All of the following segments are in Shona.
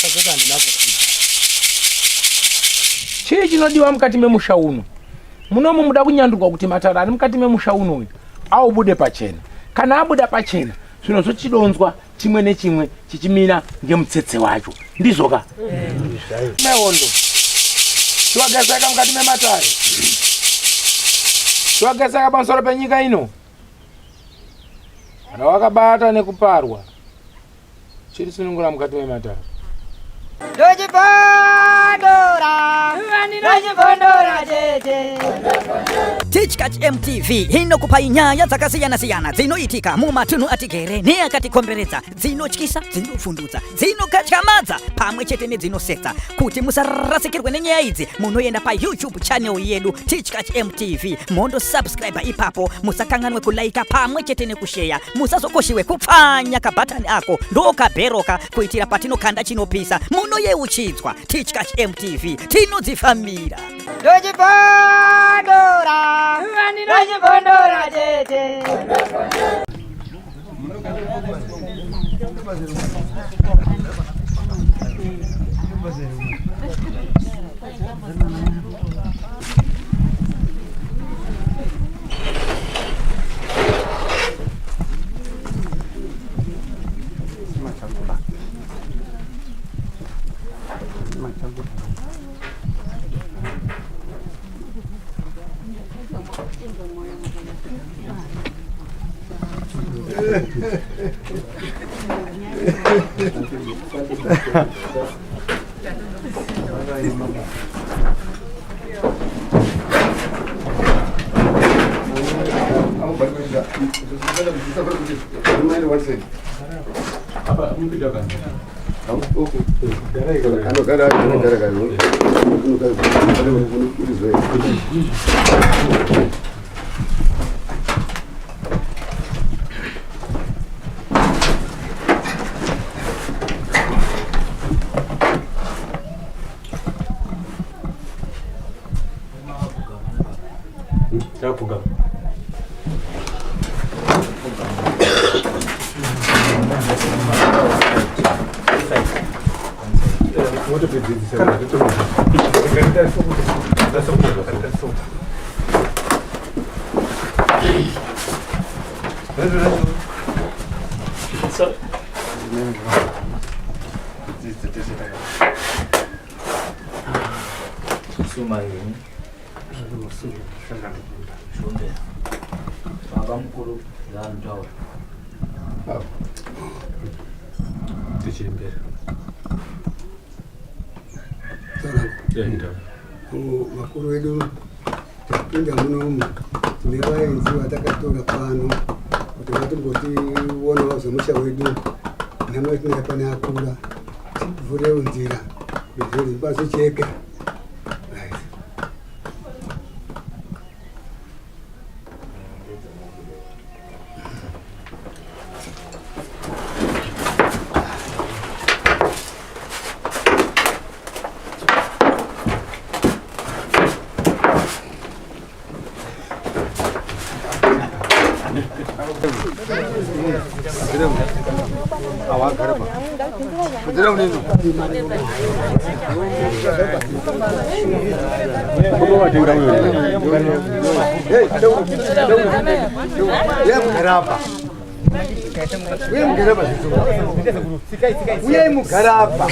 Sazoti handina kukudza. Chii chinodiwa mukati memusha uno? Munomu muda kunyandurwa kuti matare ari mukati memusha uno uyu aubude pachena. Kana abuda pachena, zvino zvochidonzwa chimwe nechimwe chichimira ngemutsetse wacho. Ndizvoka? Mehondo. Tiwagasaka mukati mematare. Tiwagasaka pamusoro penyika ino. Kana wakabata nekuparwa. Chiri sunungura mukati mematare. Ndochibondora, ndochibondora tete. Tichkach MTV inokupai nyaya dzakasiyana-siyana dzinoitika mumatunhu atigere neakatikomberedza, dzinotyisa, dzinovhundutsa, dzinokatyamadza pamwe chete nedzinosetsa. Kuti musarasikirwe nenyaya idzi, munoenda paYouTube channel yedu Tichkach MTV mondosubscribe ipapo, musakanganwe kulaika pamwe chete nekusheya. Musazokoshiwe kupfanya kabhatani ako ndokabheroka kuitira patinokanda chinopisa munoyeuchidzwa. Tichkach MTV tinodzifambira. Ndochibondora, ndochibondora tete. Takugama. Baba mukuru zvaanotaura. Tichiri mberi. Vakuru vedu tapinda munomu tine vaenzi vatakatora pano kuti vatimbotionawo zvemusha wedu nhamo yatinaya pane akura tivhurewo nzira kuti zvinhu zvikwanise cheke. Right. Uyai mugarapa.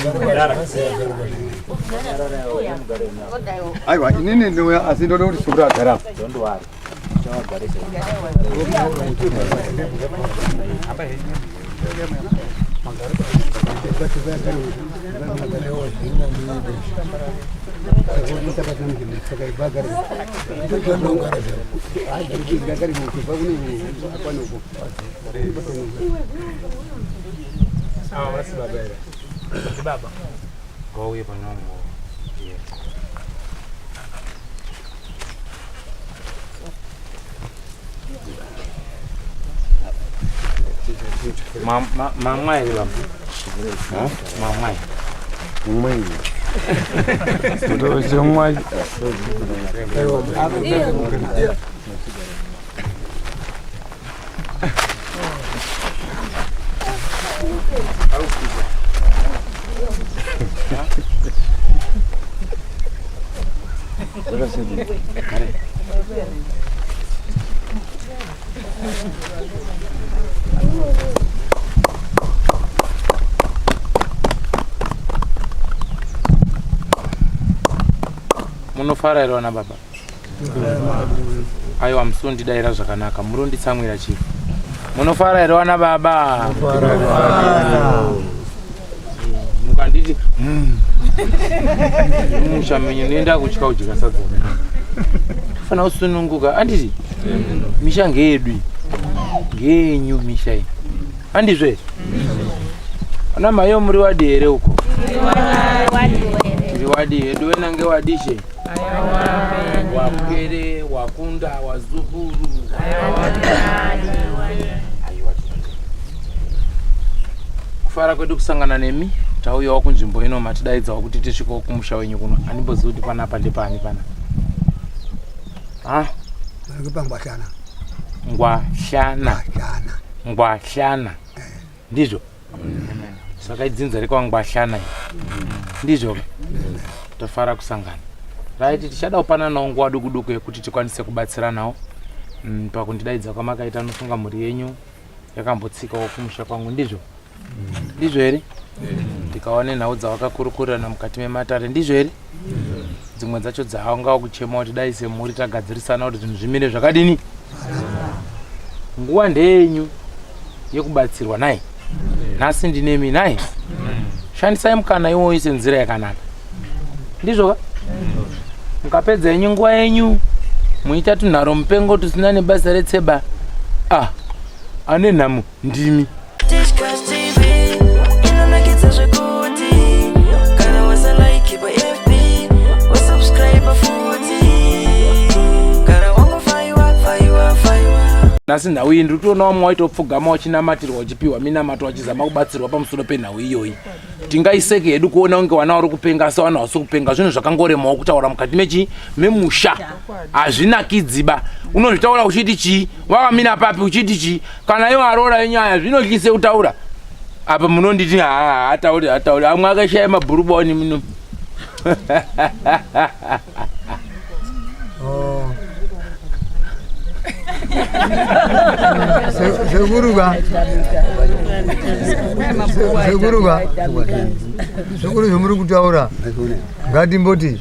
Aiwa, inini ndouya asi ndoda kuti sekuru agare apa. Don't worry. Chavagarisa. Ava vasi baba here? Baba. Ngauye panongo. Mamwa here baba? Mamwa. Mumwe. Ndochimwa. Kare. Munofara here vana baba? Aiwa, musondidaira zvakanaka, muronditsamwira chief. Munofara here vana baba? Mukanditi musha menyu noenda kutya kudya sadza. Tofanira kusununguka, anditi? Misha ngeyedu iyi. Ngeyenyu misha iyi. Andizve? Ana maiyo muri wadi here uko? Tiri wadi hedu wenange wadishe. Wapwere, wakunda, wazukuru. Aiwa. Kufara kwedu kusangana nemi, tauyawo kunzvimbo ino matidaidzawo kuti tisvikewo kumusha wenyu kuno. Andimbozivi kuti panapa ndepani pana. Ha? Vari ngwashana. Ngwashana. Ngwashana. Ngwashana. Ndizvo? Saka idzinza rekwaNgwashana iri. Ndizvo? Tofara kusangana. Right, tichada kupananawo nguva duku duku yekuti tikwanise kubatsiranawo. Pakundidaidza kwamakaita nofunga mhuri yenyu yakambotsikawo kumusha kwangu ndizvo? Ndizvo here? Ndikawa nenhau dzawakakurukurirana mukati mematare ndizvo here? Dzimwe dzacho dzaanga kuchema kuti dai semhuri tagadzirisana kuti zvinhu zvimire zvakadini. Nguva ndeyenyu yekubatsirwa nai. Nhasi ndinemi nai. Shandisai mukana iwoyu senzira yakanaka. Ndizvo ka? Mukapedza yenyu nguva yenyu muita tunharo mupengo tusina nebasa retseba. Ah, ane nhamo ndimi. Tichkach TV inonakidza zvekuti kana wasalike pa FB wasubscribe futi kana wangofaiwa faiwa faiwa. Nhasi nhau iyi ndiri kutoona vamwe waitopfugama wachinamatirwa uchipiwa minamato wachizama kubatsirwa pamusoro penhau iyoyi. Tingaiseke hedu kuona kunge vana vari kupenga asi vana vasi kupenga zvinhu zvakangoremawo kutaura mukati mechi memusha hazvinakidziba. Unozvitaura uchiti chii wakamira papi uchiti chii kana iwo aroora yenyaya zvinotyise kutaura apa munonditi haa hatauri hatauri amwe akashaya mabhuruboni muno. Oh. Sekuru ba. Sekuru ba. Sekuru zvamuri kutaura ngatimboti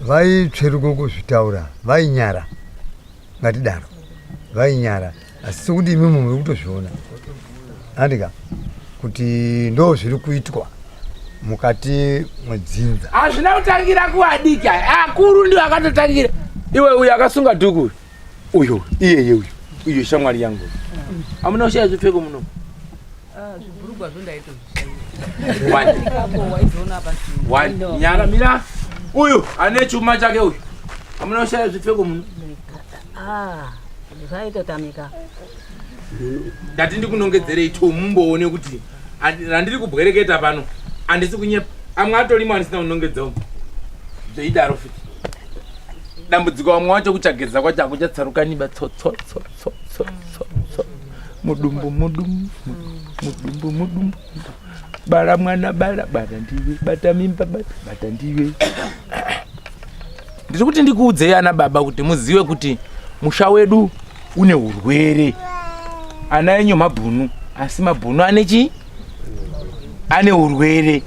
vaitsveruka kuzvitaura vainyara ngatidaro vainyara asi sekuti imimi muri kutozviona handika kuti ndo zviri kuitwa mukati mwedzinza. Hazvina kutangira kuvadiki aya, akuru ndiwo akatotangira. Iwe uyu akasunga dhuku uyu iyeye uyu uyu shamwari yangu hamuna kushaya zvipfeko muno? Ah, zvibhurugwa zvo ndaitozvishaya. One. Nyara mira uyu ane chuma chake uyu hamuna kushaya zvipfeko muno? Ah, zvaitotamika. Ndati ndikunongedzerei to mumboone kuti randiri kubwereketa pano handisi kunyepa. Amwe atorimo andisina kunongedzawo zveidaro futi. Dambudziko vamwe wacho kuchageza kwacho hakuchatsarukaniba tso tso tso tso tso tso tso mudumbu mudumbu mudumbu mudumbu bara mwana bara bara ndiwe bata mimba bata bata ndiwe. Ndiri kuti ndikuudzei ana baba kuti muzive kuti musha wedu une urwere. Ana enyu mabhunu asi mabhunu ane chii? Ane urwere.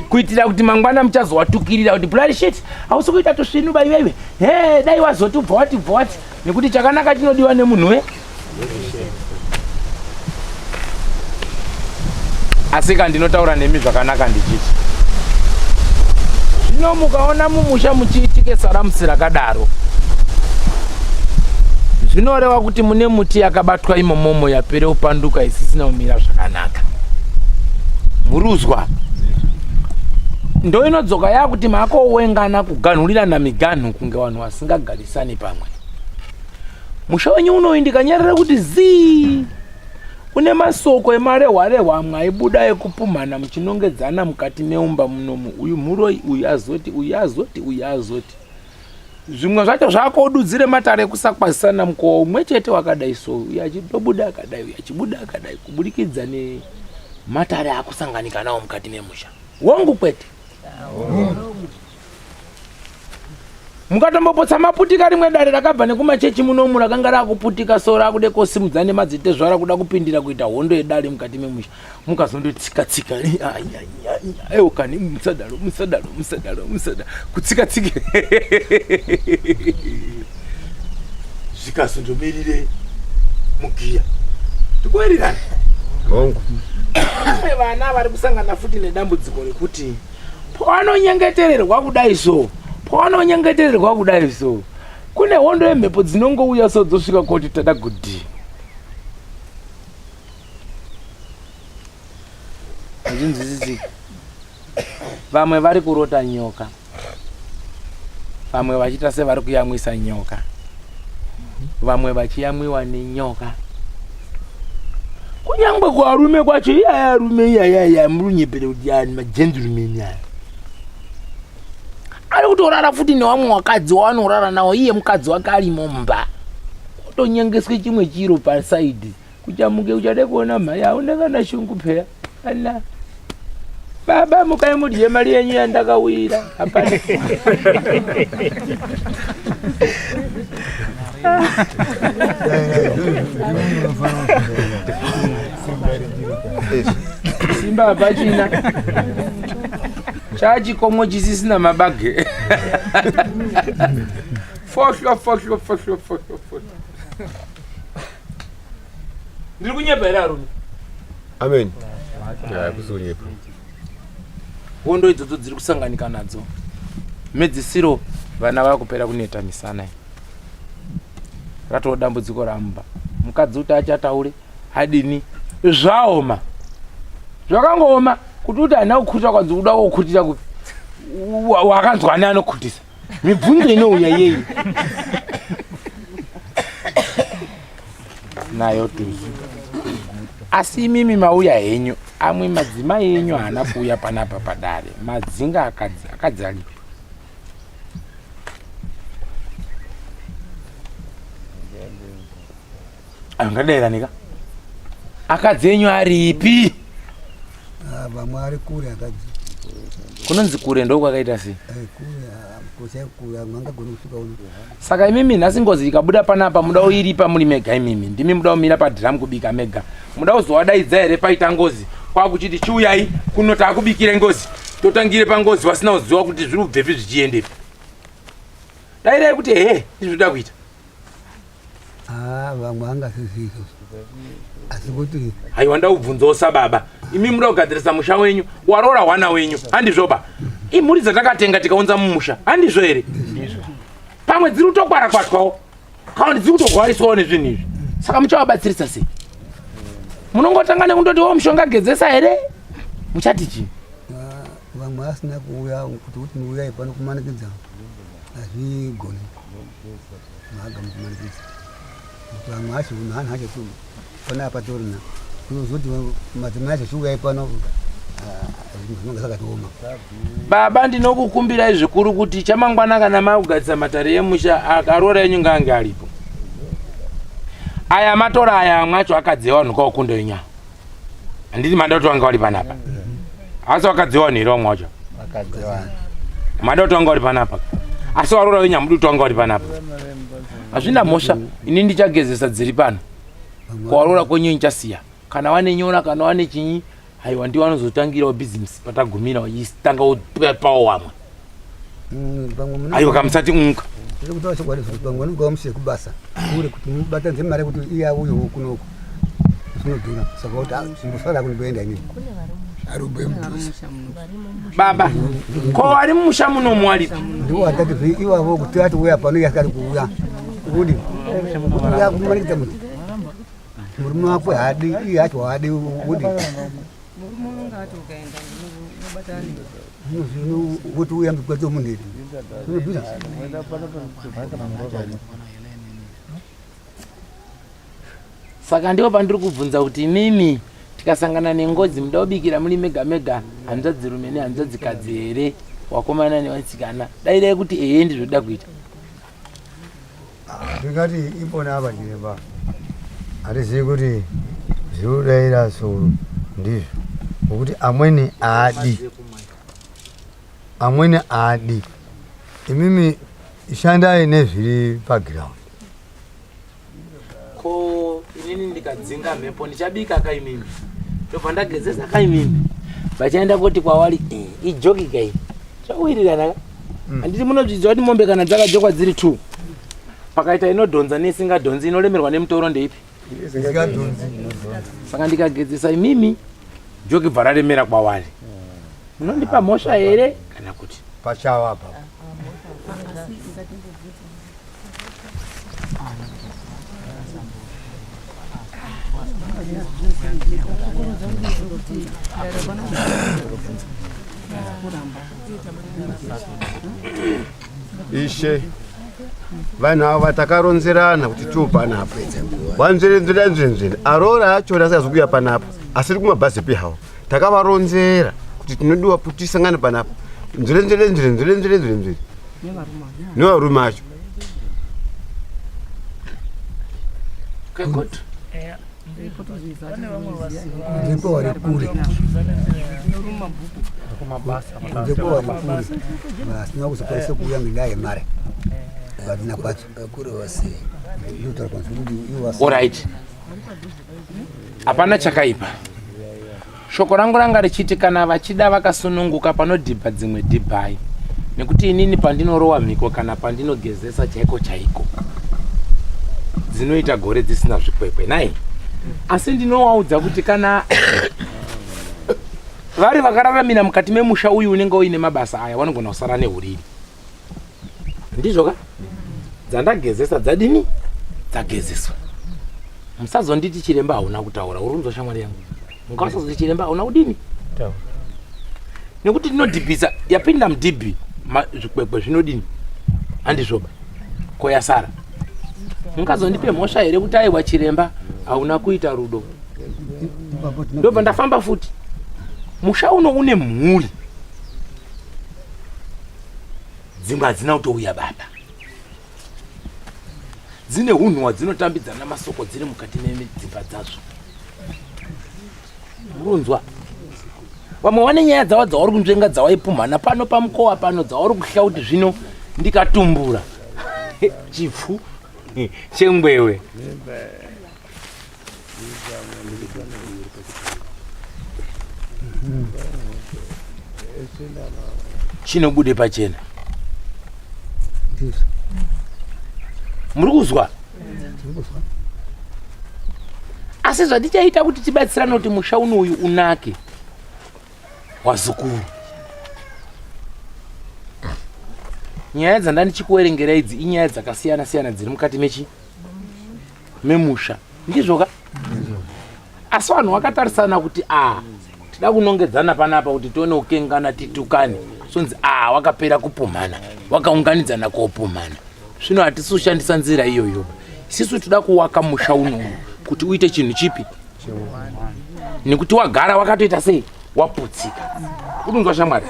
Kuitira kuti mangwana muchazowatukirira kuti bloody shit hausi kuita tusvinu ba iwewe. He dai wazoti ubva wati ubva wati nekuti chakanaka chinodiwa nemunhu we. Asika ndinotaura nemi zvakanaka ndichiti zvino mukaona mumusha muchiitike saramusi rakadaro zvinoreva kuti mune muti yakabatwa imomomo yapere kupanduka isisina kumira zvakanaka. Muruzwa ndo inodzoka yakuti makowengana kuganhurirana miganhu kunge vanhu vasingagarisani pamwe. Musha wenyu unoyu ndikanyarara kuti zii une masoko emarehwarehwa amwe aibuda ekupumhana muchinongedzana mukati meumba munomu uyu muroi uyu azoti uyu azoti uyu azoti zvimwe zvacho zvakodudzire matare ekusakwazisana mukowa umwe chete wakadai so uyu achitobuda akadai uyu achibuda akadai kuburikidza nematare akusanganika nawo mukati memusha wongu kwete. Mukatombopotsa maputika rimwe dare rakabva nekumachechi munomu rakanga rakuputika so rakude kosimudza nemadzitezvara kuda kupindira kuita hondo yedare mukati memusha mukazondotsika tsika aiwa kani musadaro musadaro musadaro musadaro kutsika tsika zvikazondomirire mugiya tikuwirirana Hongu. Vamwe vana vari kusangana futi nedambudziko rekuti pavanonyengetererwa kudai so pavanonyengetererwa kudai so kune hondo yemhepo dzinongouya so dzosvika koti tada gudhi azvinzwisisiki vamwe vari kurota nyoka vamwe vachiita sevari kuyamwisa nyoka vamwe vachiyamwiwa nenyoka kunyange kuvarume kwacho iyaya arume iyayaya murunyepere kuti ani majendirumeni aya ari kutorara futi newamwe wakadzi wawanorara nawo iye mukadzi wake arimo mumba otonyengeswe chimwe chiro pasaidi Kuchamuke uchade kuona mhai hauna kana shungu peya. Ana. Baba mukai mudye mari yenyu yandakawira. Hapana. Simba hapachina. Chachikomo chisisina mabage. Fohlo fohlo fohlo fohlo fohlo. Ndiri kunyepa here arume? Amen. Hakusi kunyepa. Hondo idzodzo dziri kusanganika nadzo. Mhedzisiro vana vakupera kuneta misana iyi. Ratoo dambudziko ramumba. Mukadzi kuti achataure adini zvaoma. Zvakangooma kuti uti haina kukhuta kwanzi uda kukhutira kupi. Wakanzwa ani anokhutisa? Mibvunzo inouya yeyi. Nayo tuzu. Asi imimi mauya henyu, amwe madzimai enyu haana kuuya panapa padare. Madzinga akadzi, akadzi aripi? Angadairanika. Akadzi enyu aripi? Ah, vamwe ari kure akadzi. Kunonzi kure ndokwakaita sei? Eh, kure, ah, kuse kure, amwe angagoni kusvika uno. Saka imimi nhasi ngozi ikabuda panapa muda uiripa muri mega imimi. Ndimi muda kumira padrum kubika mega. Muda kuzowadaidza here paita ngozi kwakuchiti chiuyai kuno takubikire ngozi. Totangire pangozi vasina kuziva kuti zviri kubvepi zvichiendepi. Dairai kuti ehe ndizvo toda kuita. Ah, vamwe vangasizii izvozvo asi kuti haiwa ndaubvunzawo sababa imi muda kugadzirisa musha wenyu waroora hwana wenyu handizvoba imhuri dzatakatenga tikaunza mumusha handizvo here pamwe dziri kutokwarakwatwawo kana kuti dziri kutogwariswawo nezvinhu izvi saka muchavabatsirisa sei munongotanga nekundoti wo mushonga gezesa here muchati chii ah, vamwe asina kuuya kuti kuti uyai pano kumanikidza hazvigoni Maga mukumanikidza kuti vamwe acho vanhu acho tu pana apa torina kuzoti madzimai acho chiuyai pano zvinhu zvinonga zvakatooma. Baba ndinokukumbirai zvikuru kuti chamangwana kana makugadzisa matare emusha akaroora enyu ngaange aripo. Aya matora aya amwe acho akadzewa vanhu kwaukunda wenyu. Handiti mada kuti vanga vari panapa. Asi wakadzewa vanhu here vamwe wacho? Mada kuti vanga vari panapa. Asi waroora wenyu hamudi kuti vanga vari panapa. Hazvina mhosva, ini ndichagezesa dziri pano. Kwaroora kwenyu ndichasiya. Kana wane nyora kana wane chinyi haiwa ndiwo anozotangirawo business patagumira wachitanga pawo wamwe. Aiwa kamusati unga. Tiri kutaura chokwadi zvekuti vamwe vanenge vamusiye kubasa kure kuti mubatanidze mari yekuti iye auyewo kunoku zvinodhura saka kuti ah, chimbosara kundoenda inini Baba, ko vari mumusha munomu waripi? Ndiwo atati zve ivavo kuti ati uya pano iye asati kuuya kuti kuti uya kumanikidza munhu murume wako haadi iye acho haadi kuti Murume unonga ati ukaenda unobatana zvino woti uya mukadzi wemunhu here zvinobvira Saka ndipo pandiri kubvunza kuti imimi tikasangana nengozi muda kubikira muri mega mega hanzvadzirume nehanzvadzikadzi here wakomana nevasikana dairai kuti ehe ndizvoda kuita Ndingati ipona apa chiremba hatizivi kuti zviri kudaira soro ndizvo ngokuti amweni haadi. Amweni haadi. Imimi shandai nezviri paground. Ko inini ndikadzinga mhepo ndichabika ka imimi? Ndobva ndagezesa ka imimi? Vachaenda koti kwawari eh, ijoki ka iyi. Zvawirirana ka? Mm. Handiti munozviziva kuti mombe kana dzakajokwa dziri two pakaita inodhonza neisingadhonzi inolemerwa nemutoro ndeipi? Saka ndikagezesa imimi joki bva raremera kwawari. Munondipa mhosva here kana kuti? Pachawa apa. Ishe, vanhu ava vatakaronzerana kuti tiwo panapa wanzverenzvera nzvenzvere aroora achona asikazi kuuya panapa asiri kumabhazi pihawo takavaronzera kuti tinodiwa kuti tisangane panapa nzvere nzvere nzvere nzvere nzvere nzvere nzvere nevarume acho Ndipo vari kure. Ndipo vari kure. Vasina kuzokwanisa kuuya ngendaa yemari. Vadina kwacho. Alright. Hapana chakaipa. Shoko rangu ranga richiti kana vachida vakasununguka panodhibha dzimwe dhibhai nekuti inini pandinorowa mhiko kana pandinogezesa chaiko chaiko dzinoita gore dzisina zvikwekwe nai asi ndinowaudza kuti kana vari vakararamira mukati memusha uyu unenge uine mabasa aya vanogona kusara nehuriri ndizvo ka dzandagezesa dzadini dzagezeswa musazonditi chiremba hauna kutaura uri kunzwa shamwari yangu mukasazoti chiremba hauna kudini nekuti tinodhibhisa yapinda mudhibhi zvikwekwe zvinodini handizvoba ko yasara mungazondipe mhosva here kuti aiwa chiremba hauna kuita rudo ndobva ndafamba futi musha uno une mhuri dzimwe hadzina kutouya baba dzine hunhu hwadzinotambidzana masoko dziri mukati medzimba dzazvo murunzwa vamwe vane nyaya dzavo dzavari kunzvenga dzawaipumhana pano pamukowa pano dzavari kuhla kuti zvino ndikatumbura chipfu chengwewe chinobude pachena muri kuzwa asi zvatichaita kuti tibatsirane kuti musha uno uyu unake wazukuru nyaya dzandandichikuverengera idzi inyaya dzakasiyana siyana dziri mukati mechi memusha ndizvo ka asi vanhu vakatarisana kuti a tida kunongedzana panapa kuti tione kukengana titukane sonzi a wakapera kupumhana wakaunganidzana kopumhana zvino hatisi kushandisa nzira iyoyo isisu tida kuwaka musha unoyu kuti uite chinhu chipi nekuti wagara wakatoita sei waputsika unonzwa shamwari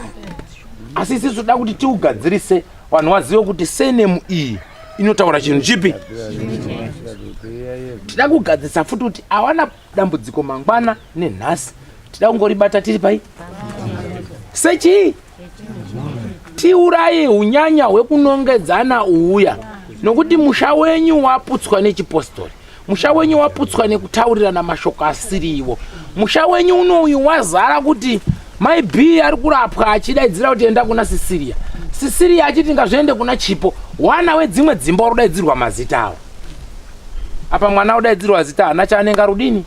asi isisu tida kuti tiugadzirise vanhu vazive kuti senemu iyi inotaura chinhu chipi tida kugadzirisa futi kuti awana dambudziko mangwana nenhasi tida kungoribata tiri pai sechii tiuraye unyanya hwekunongedzana uuya nokuti musha wenyu waputswa nechipostori musha wenyu waputswa nekutaurirana mashoko asiriwo musha wenyu unouyu wazara kuti mai b ari kurapwa achidaidzira kuti enda kuna sisiria sisiria achiti ngazviende kuna chipo wana wedzimwe dzimba uri kudaidzirwa mazita awo apa mwana udaidzirwa zita haana chaanenge arudini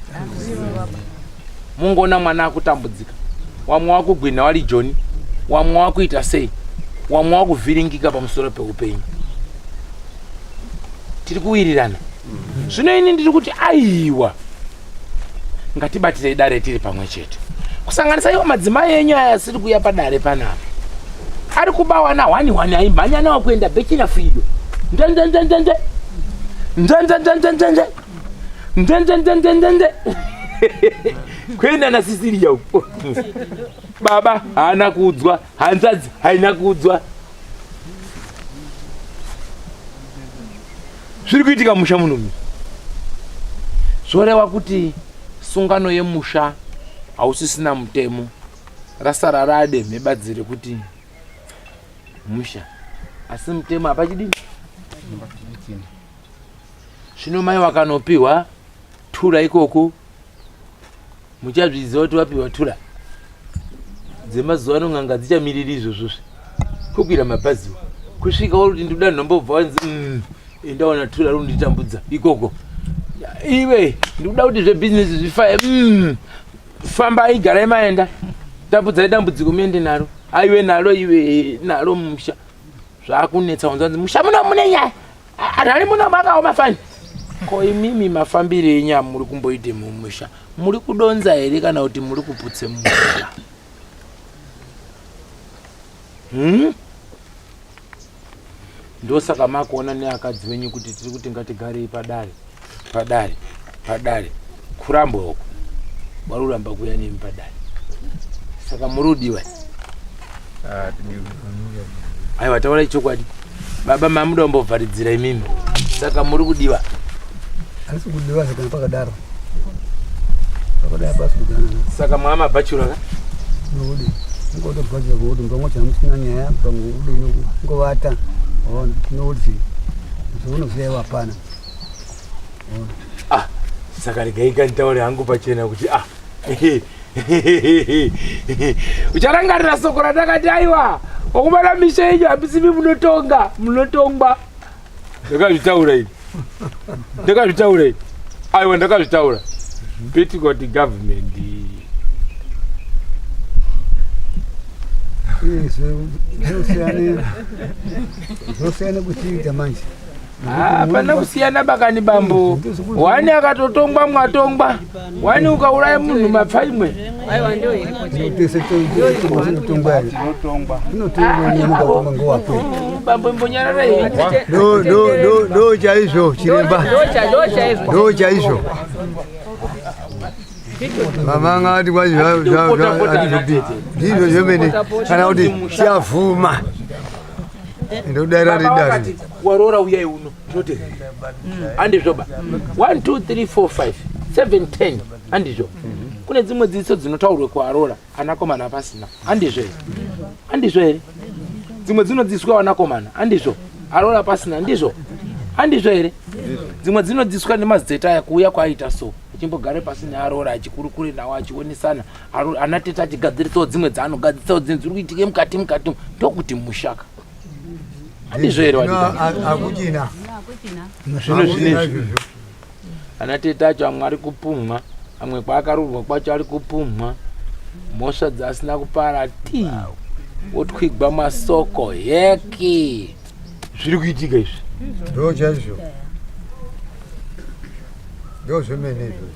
mungoona mwana akutambudzika wamwe wakugwinha wari joni wamwe wakuita sei wamwe wakuvhiringika pamusoro peupenyu tiri kuwirirana zvino ini ndiri kuti aiwa ngatibatirei dare tiri pamwe chete kusanganisa iwo madzimai enyu aya asiri kuuya padare panapa ari kubawa nahwani hwani aimhanya nawo kuenda bechina fido nzenzenzenzenze nzenzenzenzenzenze nzenzenzenzenzenze kuenda nasisiriya uko baba haana kuudzwa hanzvadzi haina kuudzwa zviri kuitika musha munomu zvoreva kuti sungano yemusha hausisina mutemo rasara rademhe badzi rekuti Musha. Asi mutemo hapachidini? Zvino mai wakanopiwa tura ikoko muchazviziva kuti wapiwa tura dzemazuva ano n'anga dzichamiriri izvozvozve kukwira mabhazi kusvika uri kuti ndikuda nhombobva wanzi mm, ndaona tura runditambudza ikoko iwe ndikuda kuti zvebhizinesi zvifaye mm, fambai garai maenda tambudzai dambudziko muende naro aiwe nalo iwe nalo musha zvakunetsa wanzanzi musha muno mune nyaya Anhu ari muno makaoma fani. Ko imimi mafambire enyu amuri kumboite mumusha muri kudonza here kana kuti muri kuputse musha? Hmm? Ndosaka makuona neakadzi wenyu kuti tiri kuti ngatigarei padare padare padare kurambwa uko wari kuramba kuuya nemi padare saka muri kudiwa ah, aiwa taurai chokwadi baba mamuda kumbovharidzira imimi saka muri kudiwa handisi kudiwa kana pakadaro pakadai pasi kudanana saka maamabhachura ka nokudi ngotobhachura ngokuti pamwe chamusina nyaya pamwe udini ngovata ona nokuti zvaunoziva hapana ah saka regai kanditaure hangu pachena kuti ah ucharangarira soko randakati aiwa wakumana misha yenyu hamisimi munotonga munotongwa ndakazvitaura ini ndakazvitaura ini aiwa ndakazvitaura petikote government zvosiyana kuchiita manje hapana kusiyana bakani bambo wani akatotongwa mwatongwa wani ukauraya munhu mapfa imwe bambo imbonyarara ndo chaizvo chiremba ndo chaizvo mama anga ati kwazvizvo ndizvo zvemene kana kuti siyavhuma ndodaira ridari waroora uyai uno ndinoti handizvo ba 1 2 3 4 5 7 10 handizvo kune dzimwe dzidziso dzinotaurwe kuaroora anakomana pasina handizvo here handizvo here dzimwe dzinodzidziswa vanakomana handizvo aroora pasina ndizvo handizvo here dzimwe dzinodzidziswa nemazita aya kuuya kwaaita so achimbogare pasi nearoora achikurukure nawo achionesana ana tete achigadzirisawo dzimwe dzaanogadzirisawo dzimwe dziri kuitike mukati mukati ndokuti mushaka handizvo here akuchina zvino zvinezvi ana tete acho amwe ari kupumhwa amwe kwaakarurwa kwacho ari kupumhwa mhosva dzaasina kupara ti wotwigwa masoko heki zviri kuitika izvi ndo chaizvo ndo zvemene izvozvo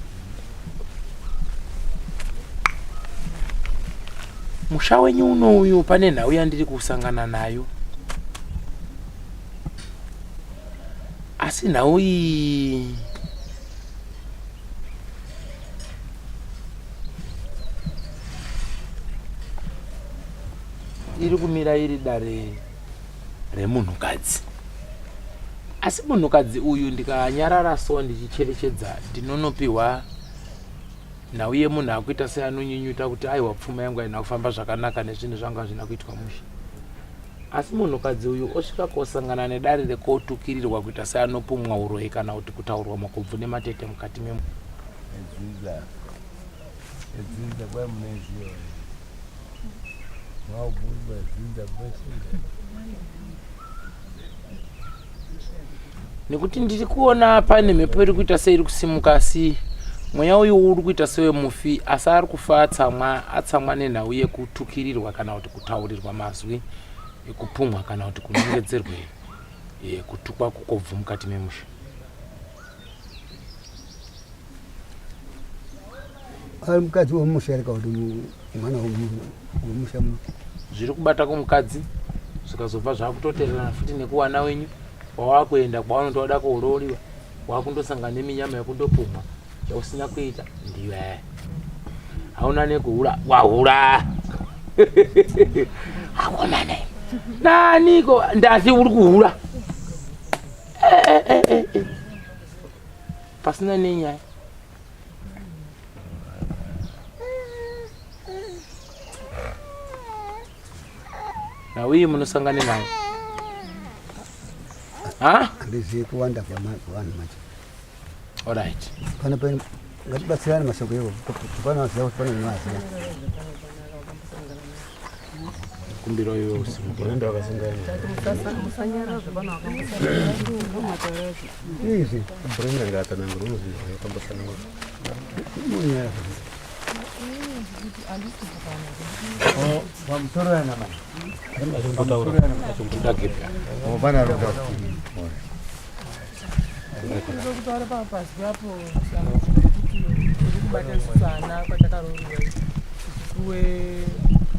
musha wenyu uno uyu pane nhau yandiri kusangana nayo asi nhau iyi iri kumira iri dare remunhukadzi asi munhukadzi uyu ndikanyarara so ndichicherechedza ndinonopiwa nhau yemunhu akuita seanonyunyuta kuti aiwa pfuma yangu haina kufamba zvakanaka nezvinhu zvangu hazvina kuitwa mushe asi munhukadzi uyu osvika kosangana nedare rekotukirirwa kuita seanopumwa uroyi kana kuti kutaurwa makobvu nematete mukati memu Edzinza kwai munoiziva here? Mwaubvunzwa dzinza kwese. Nekuti ndiri kuona pane mhepo iri kuita seiri kusimuka asi mweya uyu uri kuita sewemufi asi ari kufa atsamwa atsamwa nenhau yekutukirirwa kana kuti kutaurirwa mazwi ekupumhwa kana kuti kunongedzerwe eh, kutukwa kukobvu mukati memusha Ari mukadzi wemusha here kana kuti mwana wemusha muno? Zviri kubata kumukadzi zvikazobva zvakutotererana futi nekuwana wenyu wawakuenda kwaunoti wada kurooriwa wakundosangana neminyama yekundopumwa chausina kuita ndiwe hauna nekuhura wahura akomana naniko ndati uri kuhura eh, eh, eh, eh. pasina nenyaya Nhau iyi munosangane nayo ha? Handizivi kuwanda kwevanhu manje. Alright. Pano pano ngatibatsirane mashoko iwo. Pano vaziva kuti pano vanovaziva. Kumbiro iwe usimuke. Izvi. Brenda ngaatsanangura unoziva yakambotsanangura. Munyara. Pamusoro yana mai. Pana ruda. Kutaura pasi apo kuti uri kubata isusu ana kwatakaroorwa tichipuwe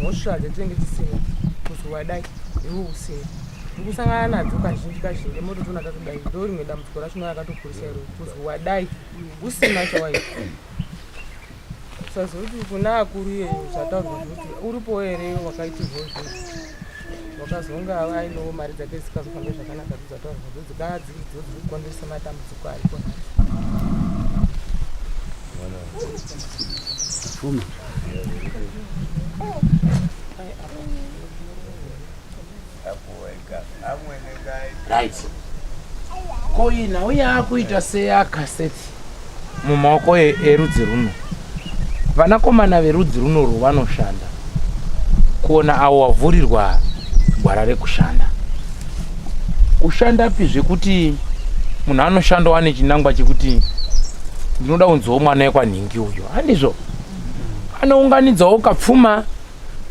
mhosva dzatinenge tisina kuzi wadai iwe usina ndikusangana nadzo kazhinji kazhinji mototoona tatodai ndo rimwe dambudziko rachona rakatokurisa iro kuzi wadai usina chawaita Usazoti kuna akuru iyeyo zvataurwa zvoti uripo here wakaitirwa izvozvo wakazonga ainewo mari dzake dzisikazofambe zvakanaka dzataurwa dzo dzikava dziri dzo dziri kukonzeresa matambudziko ariko nhasi. Pfuma. Right. Ko iyi nhau yaakuita seyakaseti mumaoko e, erudzi runo. Vanakomana verudzi runorwu vanoshanda kuona avo wavhurirwa gwara rekushanda. Kushandapi zvekuti munhu anoshandawo ane chinangwa chekuti ndinoda kunziwo mwana wekwanhingi uyo, handizvo? Anounganidzawo kapfuma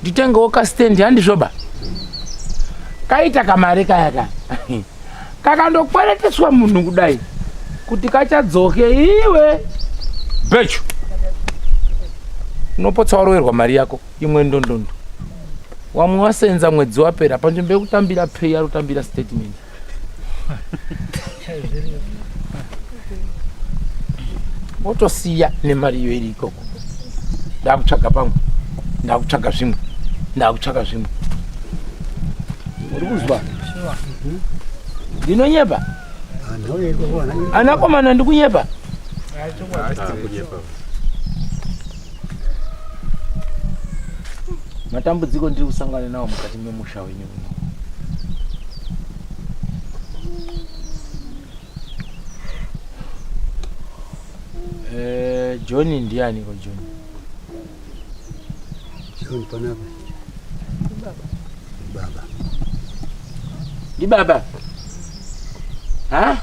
nditengewo kastendi handizvoba kaita kamari kaya ka kakandokwereteswa munhu kudai kuti kachadzoke iwe bechu unopotsa waroverwa mari yako imwe ndondondo wamwe wasenza mwedzi wapera panzvimbo yekutambira pay ari kutambira statement wotosiya nemari iyo iri ikoko ndakutsvaga pamwe ndakutsvaga zvimwe ndakutsvaga zvimwe uri kuzwa ndinonyepa anakomana ndikunyepa matambudziko ndiri kusangana nawo mukati memusha wenyu uno Eh, John ndiani ko John? John panapa. Baba. Ndi baba. Ha?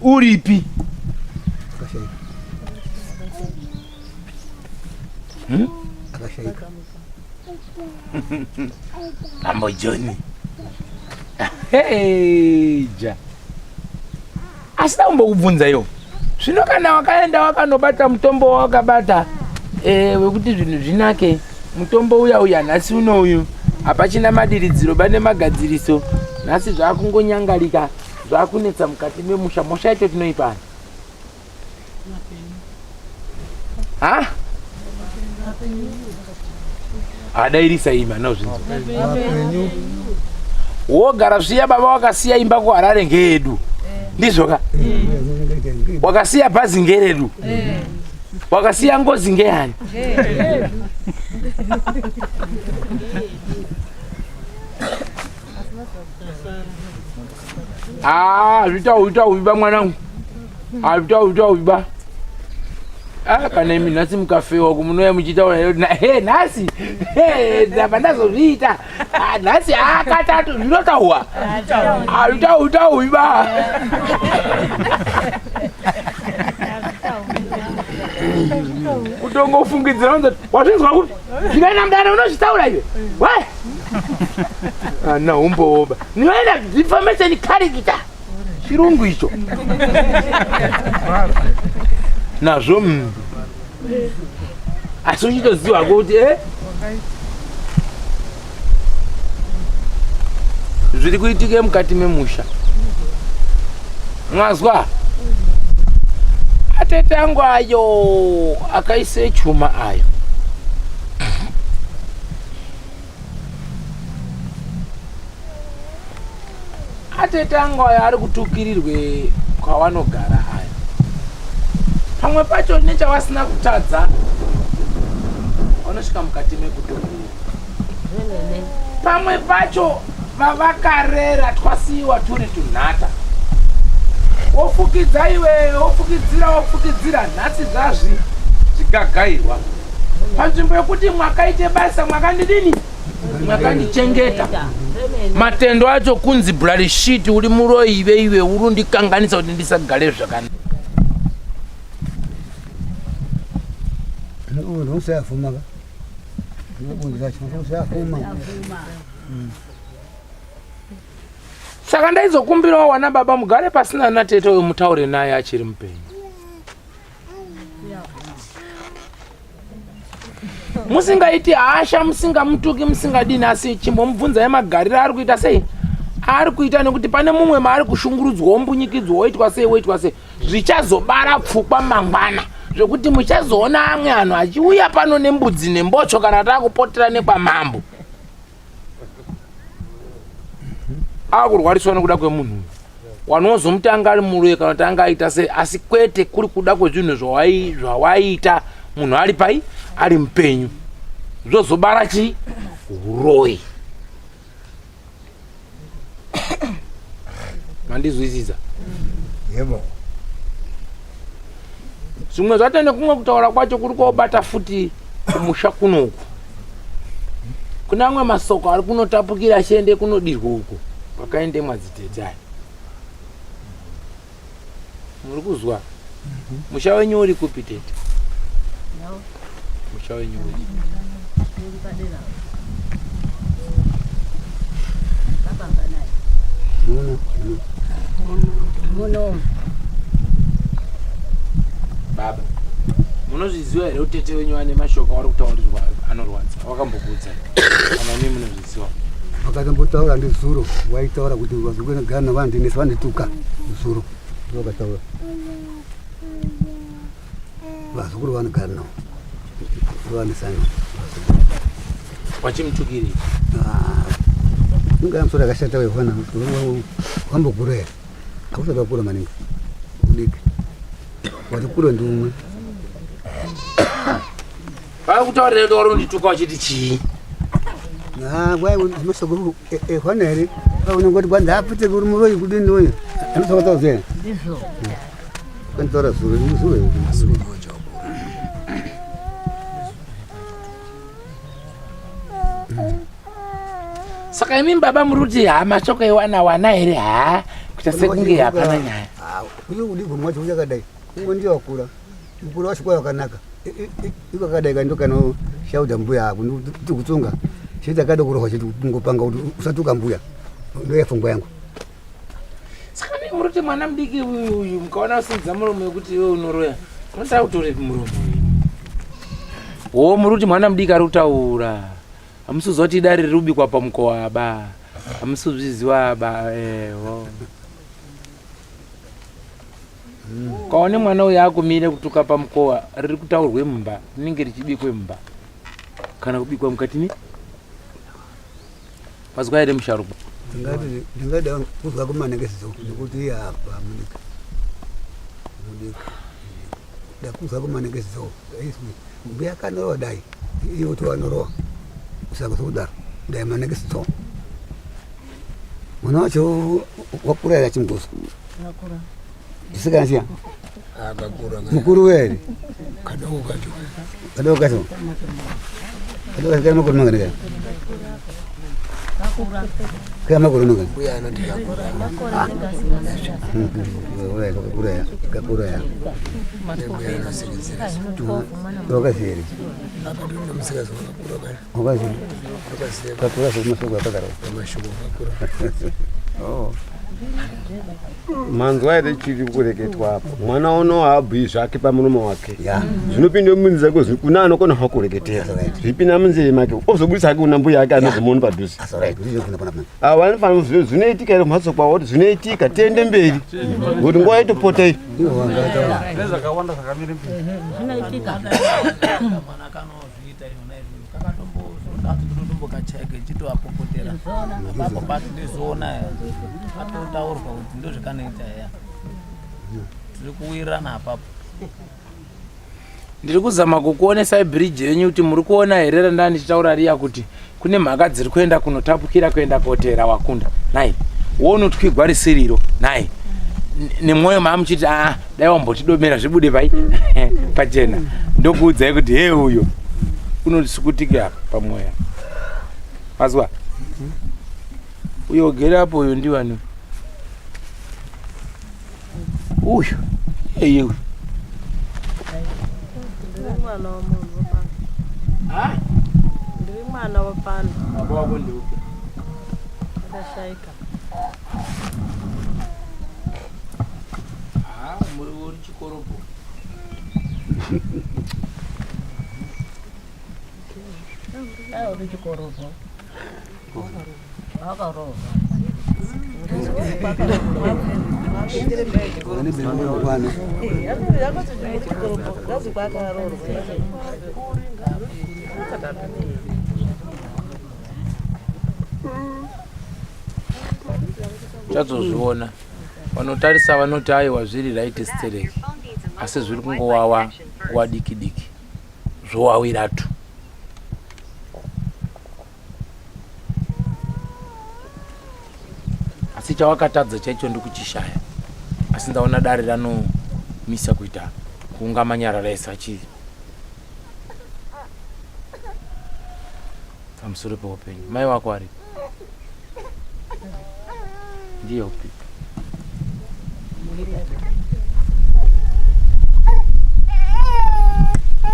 Uripi? Akashaika. Hmm? Akashaika. Bambo John. Hey, ja. Asina kumbokubvunza iwo. Zvino kana wakaenda wakanobata mutombo wawakabata eh, wekuti zvinhu zvinake, mutombo uya uya nhasi uno uyu hapachina madiridziro pane magadziriso, nhasi zvakungonyangarika zvakunetsa mukati memusha. Mhosva yacho tinoipani? Ha? Adairisa iyi mana uzvinzwa. Wogara zviya baba wakasiya imba kuHarare ngeyedu. Ndizvo ka? Wakasiya bhazi ngeredu. Wakasiya ngozi ngeyani? Ah, zvitauitauiba mwanangu. Hazvitauitauiba. Ah, kana imi nhasi mukafewa kumunouya muchitaura he nhasi he ndabva ndazozviita ah, nhasi ah, katatu zvinotaurwa hazvitauitauiba kutongofungidzira unzoti wazvinzwa kupi zvinoenda mudare unozvitaura iwe we ana umbowoba ndinoenda information character chirungu icho nazvo mm. asi uchitoziva kuti eh? zviri kuitike mukati memusha mwazwa atete angu ayo akaise chuma ayo Atete angu ayo ari kutukirirwe kwawanogara ayo. Pamwe pacho nechawasina kutadza vanosvika mukati mekutukirira. Pamwe pacho vavakarera twasiyiwa turi tunhata. Wofukidza iwe, wofukidzira, wofukidzira, nhasi zvazvi zvigagairwa. Panzvimbo yekuti mwakaite basa mwakandidini? Mwakandichengeta. Matendo acho kunzi bloody shit uri muroyi ive iwe uri undikanganisa kuti ndisagare zvakanaka. Unosayafuma ka. Saka ndaizokumbirawo wana baba mugare pasina natete uyo mutaure naye achiri mupenyu. Musingaiti hasha, musingamutuki, musingadini, asi chimbomubvunzai magariro ari kuita sei ari kuita nekuti pane mumwe maari kushungurudzwa wombunyikidzwa woitwa sei woitwa sei zvichazobara pfukwa mangwana zvekuti muchazoona amwe anhu achiuya pano nembudzi nembocho kana takupotera nekwamambo akurwariswa nekuda kwemunhu uyu wanozomuti anga ari muroyi kana kuti anga aita sei asi kwete kuri kuda kwezvinhu zvawaiita munhu ari pai ari mupenyu zvozobara chii uroyi mandizwisisa Yebo. Zvimwe zvacho nekumwe kutaura kwacho kuri kobata futi kumusha kunoku. Kune amwe masoko ari kunotapukira achiende kunodirwa uko kwakaende madzitete aya. Muri kuzwa? Musha wenyu uri kupi tete? Musha wenyu uri Baba, munozviziva here kuti tete wenyu ane mashoko avari kutaurirwa anorwadza wakambokuudzai kana imi munozviziva? Vakatombotaura ndizuro waitaura kuti vazukuru gana vandinesa vandituka zuro ndovakataura vazukuru vanogara navo vanesana Wachimutukirei? Inga musoro yakashata wehwana wambokura here hausati wakura maningi udiki wati kure ndiumwe Vakutaurira kuti wari undituka uchiti chii? Mashoko ehwana here unongoti kwanzi apite kuri muroyi kudini uyu anotaura zve Ndizvo. kwanitaura zuro zuro Saka imi baba muri kuti ha mashoko ewana wana here ha kuita sekunge hapana nyaya. Uyu udiki mwacho uchakadai umwe ndiye wakura mukuru wacho kwa wakanaka ikakadai kando kanoshaudha mbuya ako kuti kutsunga chete akada kurohwa chete kungopanga kuti usatuka mbuya ndoyafungwa yangu Saka mi muri kuti mwana mudiki uyu uyu mukaona usinza muromo wekuti iwe unoroya unoda kutorepi muromo uyu? Wo muri kuti mwana mudiki ari kutaura hamusi kuziva kuti idare riri kubikwa pamukowa ba hamusi kuzviziva ba eho Ukaone mwana uyo akumire kutuka pamukowa riri kutaurwe mumba rinenge richibikwe mumba kana kubikwa mukati me mazwa here musharukwa ndingada kuzwa kumanekezidzo nekuti apa mudika mudika ndakuzwa kumanekezidzo mbuya akanorowa dai iwo towanorowa usaka sokudaro dai manekezidzo mwana wacho wakura here achimgozo chisikana chiya mukuru were kadoko kacho kadoko kacho kadoko kacho kana makore mangani kaya kaya makore mangani kakura ya kakura ya wakazere Manzwa here chiri kureketwa apo? Mwana uno haabhuyi zvake pamuromo wake. Zvinopinda munzeve kuzi kuna anokona hako kureketera. Zvipinda munzeve make ozobudisa hake kuna mbuya ake anozomuona padhuze. Ava vanofanira kuziva zvinoitika here kumhatso kwavo kuti zvinoitika tiende mberi. Ngokuti nguva yatopota iyi. Nezvakawanda zvakamira mberi. Zvinoitika. Zvinoita izvona izvo kakatombozoda kuti ndinotombokacheka ichitoapopotera apapo patinozoona patotaurwa kuti ndozvekanoita ya tiri kuwirirana apapo. Ndiri kuzama kukuonesai bridge yenyu kuti muri kuona here randanga ndichitaura riya kuti kune mhaka dziri kuenda kunotapukira kuenda koteera wakunda. Nhai, wonotwigwa risiriro. Nhai, nemwoyo maamuchiti aa dai wambotidomera zvibude pai pachena. Ndokuudzai kuti hee uyo unotisukutike apa pamwoyo. Mazwa? Uyo ugere apo uyo ndiwani? Uyu iyeye uyu. Ndiri mwana wamunhu wepano. Ah? Ndiri mwana wepano. Baba wako ndeupi? Akashaika. Ah, muri uri chikoropo. Ah, uri chikoropo. Chazozviona vanotarisa vanoti aiwa zviri right stereki asi zviri kungowawa nguva diki diki zvowawira tu asi chawakatadza chaicho ndikuchishaya asi ndaona dare ranomisa kuita kuunga manyarara ese achiri pamusoro peupenyu mai wako aripi ndiye upi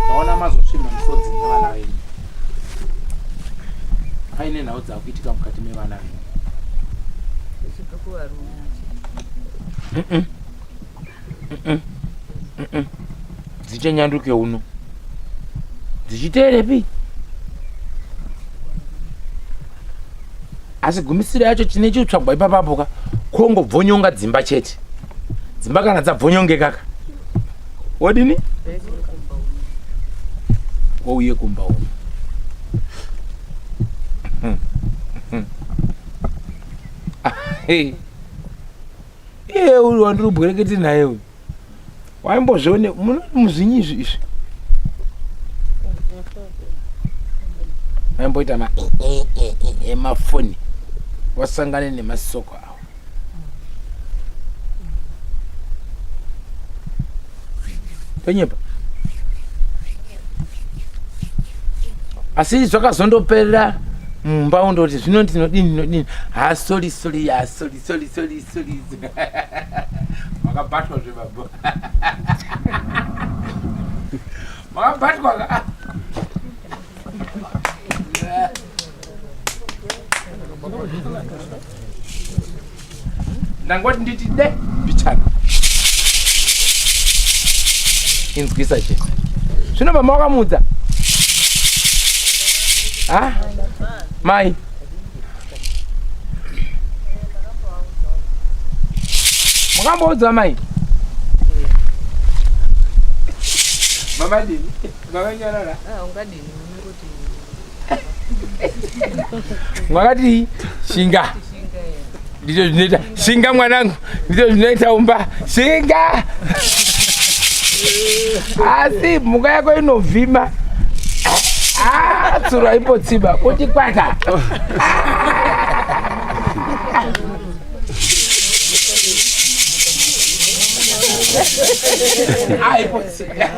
Ndaona mazosvimha misodzi nevana venyu. Paine nhau dzakuitika mukati mevana venyu. Dzichanyanduke uno. Dzichiteerepi? Asi gumisiro yacho chine chitsvagwa ipapapo ka kongobvonyonga dzimba chete. Dzimba kana dzabvonyongeka ka. Wodini? Wouye kumba uno. Iye uyu wandiri kubwerekete naye uyu. Waimbozvione munoti muzvinyi izvi izvi. Vaimboita ma emafoni wasangane nemasoko awo. Tonyepa. Asi zvakazondoperera mumba undoti zvino ndinodini ndinodini ha sori sori ya sori sori sori sori makabatwa zvebaba makabatwa ka ndangoti nditi de mbichana inzwisa che zvino mama wakamuudza ha mai Makamboudzwa mai? Mama dini? Mama nyarara. Ah, ungadini unongoti Mwakati shinga. Ndizvo zvinoita shinga mwanangu, ndizvo zvinoita umba shinga. Asi mhuka yako inovhima. Ah, tsuro haipotsiba kuti kwata. Haipotsiba.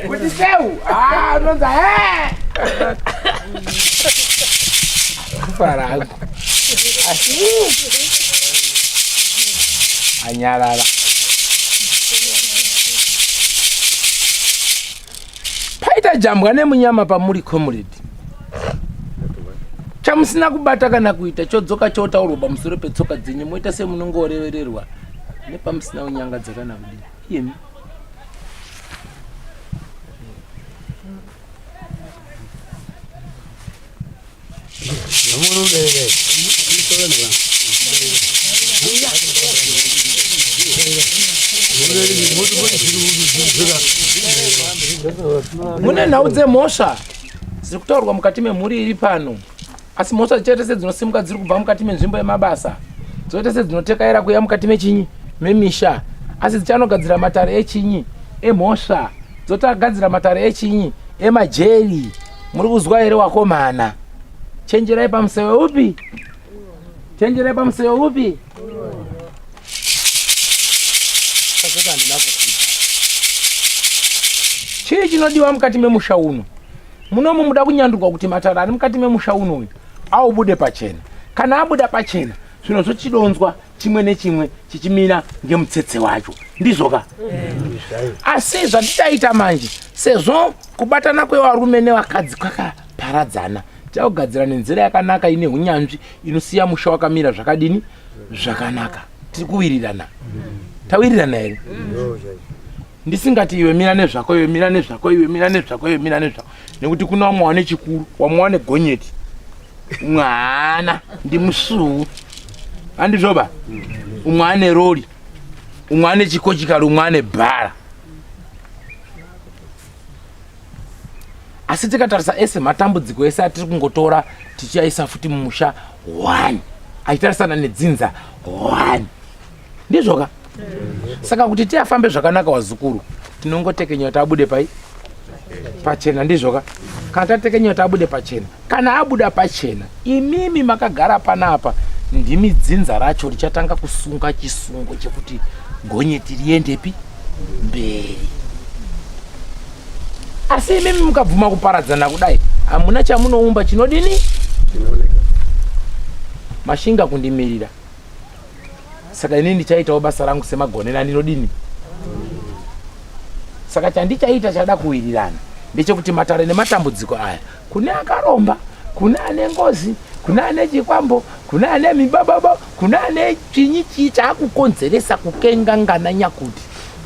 Kuti seu, ah, unonza eh. Kufara hangu. Asi anyarara. Paita jambwa nemunyama pamuri comrade. Chamusina kubata kana kuita chodzoka chotaurwa pamusoro petsoka dzenyu moita semunongorevererwa nepamusina kunyangadza kana kudii. Iyemi. Mune nhau dzemhosva dziri kutaurwa mukati memhuri iri pano, asi mhosva chete sedzinosimuka dziri kubva mukati menzvimbo yemabasa, dzoita sedzinotekaira kuuya mukati mechinyi memisha, asi dzichanogadzira matare echinyi. emhosva dzotagadzira matare echinyi emajeri muri kuzwa here wakomana chenjerai pamuseve upi chenjerai pamuseve upi chii chinodiwa mukati memusha uno munomu muda kunyandurwa kuti matare ari mukati memusha uno uyu aubude pachena kana abuda pachena zvinhu zvochidonzwa chimwe nechimwe chichimira ngemutsetse wacho ndizvoka asi zvatichaita manje sezvo kubatana kwevarume nevakadzi kwakaparadzana tichakugadzira nenzira yakanaka ine unyanzvi inosiya musha wakamira zvakadini zvakanaka tiri kuwirirana tawirirana here ndisingati iwe mira nezvako iwe mira nezvako iwe mira nezvako iwe mira nezvako nekuti kuna vamwe wane chikuru vamwe wane gonyeti umwe haana ndimusuu handizvoba umwe ane rori umwe ane chikochikari umwe ane bhara asi tikatarisa ese matambudziko ese atiri kungotora tichiaisa futi mumusha one achitarisana nedzinza one ndizvoka saka kuti tiafambe zvakanaka wazukuru tinongotekenya kuti abude pai pachena ndizvoka kana tatekenya kuti abude pachena kana abuda pachena imimi makagara panapa ndimi dzinza racho richatanga kusunga chisungo chekuti gonyeti riendepi mberi asi imimi mukabvuma kuparadzana kudai hamuna chamunoumba chinodini mashinga kundimirira saka inini ndichaitawo basa rangu semagonero andinodini saka chandichaita chada kuwirirana ndechekuti matare nematambudziko aya kune akaromba kune ane ngozi kune ane chikwambo kune ane mibababa kune ane chinyi chii chaakukonzeresa kukengangana nyakuti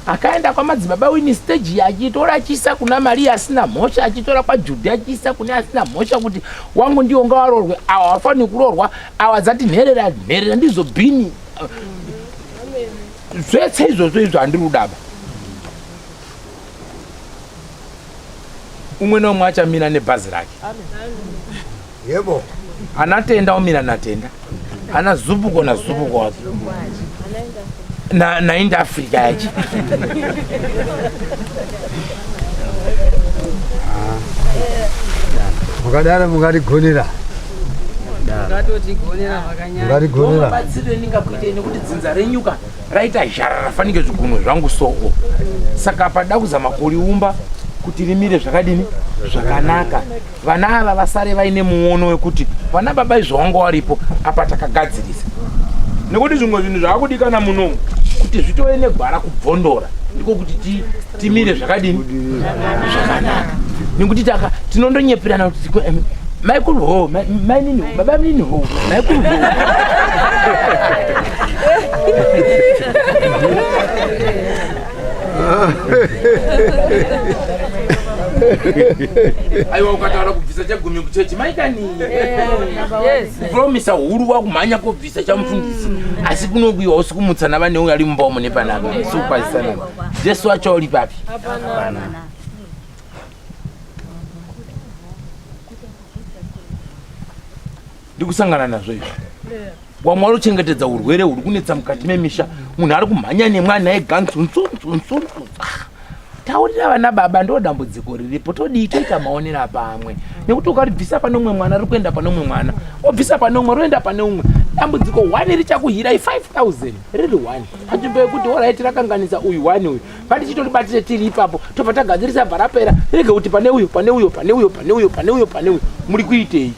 akaenda kwamadzibaba wini stage achitora achiisa kuna mariya asina mhosva achitora kwajudhi achiisa kune asina mhosva kuti wangu ndiwo ngawarorwe awa wafaniri kuroorwa awa dzati nherera nherera ndizo bhini zvese izvozvo izvo handiri kudaba umwe neumwe achamira nebhazi rake yebo ana tenda omira natenda ana zupuko nazupuko wake nainda africa yacho mukadaro mungatigonera mungatigonera batsire ndingakuitei nekuti dzinza renyuka raita zhara rafanike zvigunwe zvangu soo saka pada kuzama kuriumba kuti rimire zvakadini zvakanaka vana ava vasare vaine muono wekuti vana baba izvo wanga waripo apa takagadzirisa nekuti zvimwe zvinhu zvaakudikana munomu kuti zvitove negwara kubvondora ndiko kuti timire zvakadini zvakanaka nekuti taka tinondonyeperana kuti maikuru ho mainini ho baba minini ho maikuru ho aiwa ukataura kubvisa chegumi kuchechi maitani kupromisa huru wakumhanya kobvisa chamufundisi asi kunokuiwa usi kumutsana vane uyo ari mumba umo nepanapa usi kukwazisana jesu wacho uri papi ndikusangana nazvo izvi wamwe wari kuchengetedza urwere huri kunetsa mukati memisha munhu ari kumhanya nemwana ega nzunzunzunzunzu ah, taurira vana baba ndo dambudziko riripo todii toita maonera pamwe nekuti ukaribvisa pane umwe mwana riri kuenda pane umwe mwana obvisa pane umwe roenda pane umwe dambudziko one richakuhirai 5000 riri one panzvimbo yekuti orit rakanganisa uyu one uyu ngatichitoribatire tiri ipapo tobva tagadzirisa bva rapera rege kuti pane uyo pane uyo pane uyo pane uyo pane uyo pane uyo muri kuitei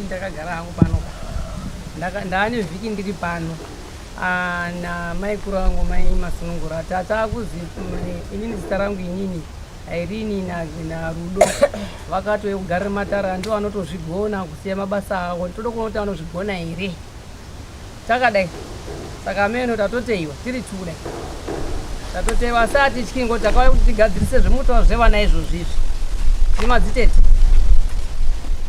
ndakagara hangu pano ndaane vhiki ndiri pano ah, namaikuru angu mai masunungura tata kuzi inini zita rangu inini Irene naRudo vakatouya kugarira matara ndiwo anotozvigona kusiya mabasa avo toda kuona kuti anozvigona here takadai saka ameno tatoteiwa tiri two kudai tatoteiwa asi hatityi ngoti takauya kuti tigadzirise zvemutaura zvevana izvozvi izvi nemadzitete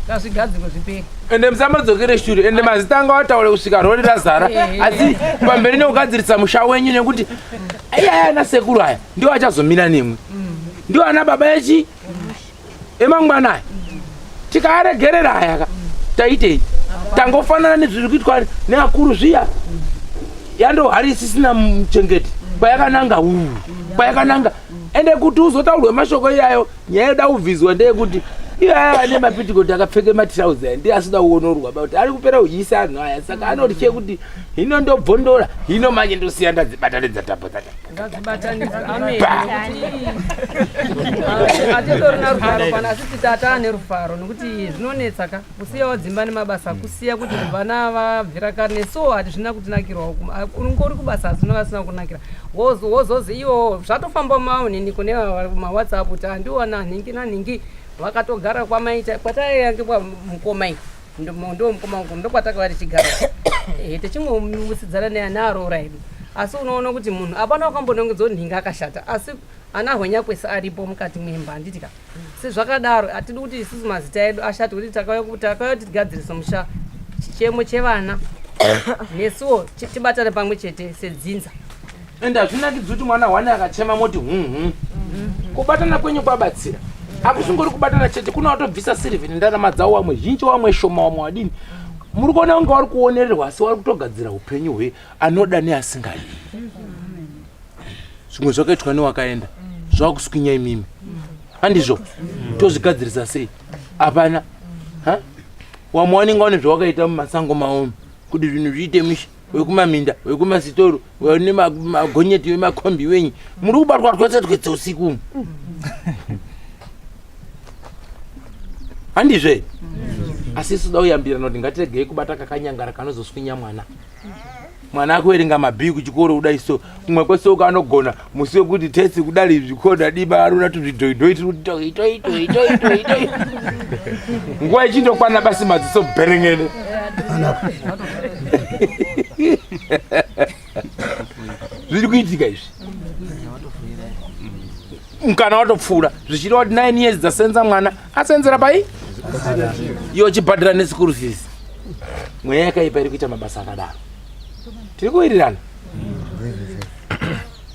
ngazvigadzirwe zvipere ende musamadzokere shure ende mazita anga wataure kusvika rori razara asi pamberi nekugadzirisa musha wenyu nekuti iyaya ana sekuru aya ndiwo achazomira nemwi ndiwo ana baba echi emangwana aya tikaaregerera aya ka taitei tangofanana nezviri kuitwa neakuru zviya yandohari isisina muchengeti Kwayakananga uu kwayakananga. Ende kuti uzotaurwe mashoko iyayo, nyaya yoda kubviswa ndeyekuti iye aya ane mapitikoti akapfeka matirauzi aya ndiye asida kuonorwa ba kuti ari kupera kudyisa anhu aya, saka anotye kuti hino ndobvondora hino manje ndosiya ndadzibatanidza tambo dzaka Ngadzibatanidzwe. Amen. Nekuti atitorina rufaro pano, asi titata ane rufaro nekuti zvinonetsa ka kusiyawo dzimba nemabasa, kusiya kuti vana vabvira kare nesuwo hatizvina kutinakirwawo. Ungori kubasa asi unenge asina kunakira, wozozi iwo zvatofamba maonini kune mawhatsapp kuti handiwana nhingi nanhingi vakatogara kwamaita kwataiyange kwamukoma iyi ndo mukoma wangu ndokwatakava tichigara tichingomutsidzana nearoora edu. Asi unoona kuti munhu hapana wakambonongedza kuti nhingi akashata, asi ana hwenyakwese aripo mukati mwemba, handiti ka? Sezvakadaro hatidi kuti isusu mazita edu ashate kuti takauya kuti tigadzirise musha, chichemo chevana nesuwo tibatane pamwe chete sedzinza. Ende hazvinakidzi kuti mwana hwani akachema moti hunhu. Kubatana kwenyu kwabatsira. Hakusingori kubatana chete, kuna watobvisa sirivhi nendarama dzawo, wamwe zhinji, wamwe shoma, wamwe wadini. Muri kuona kunge wari kuonererwa, asi wari kutogadzira upenyu hwe anoda neasingadi. Zvimwe zvakaitwa newakaenda zvakuswinya imimi, handizvo? Tozvigadzirisa sei? Hapana. Ha? Wamwe wanenge wane zvawakaita mumasango maomi kuti zvinhu zviite misha, wekumaminda, wekumasitoro, wane magonyeti, wemakombi wenyu, muri kubatwa twese twese usiku umu, handizve? Asi isu da kuyambirana kuti ngatiregei kubata kakanyangara kanozoswinya mwana. Mwana akuverenga mabhii kuchikoro kudai so kumwe kwese uko anogona musi wekuti tesi kudari zvikona diba arona tuzvidhoidhoi tiri kuti toi toi toi toi toi toi, nguva ichindokwana basi madziso bherengene. Zviri kuitika izvi mukana watopfuura, zvichireva kuti 9 years dzasenza mwana asenzera pai iwo chibhadhira neschool fees. Mweya yakaipa iri kuita mabasa akadaro. Tiri kuwirirana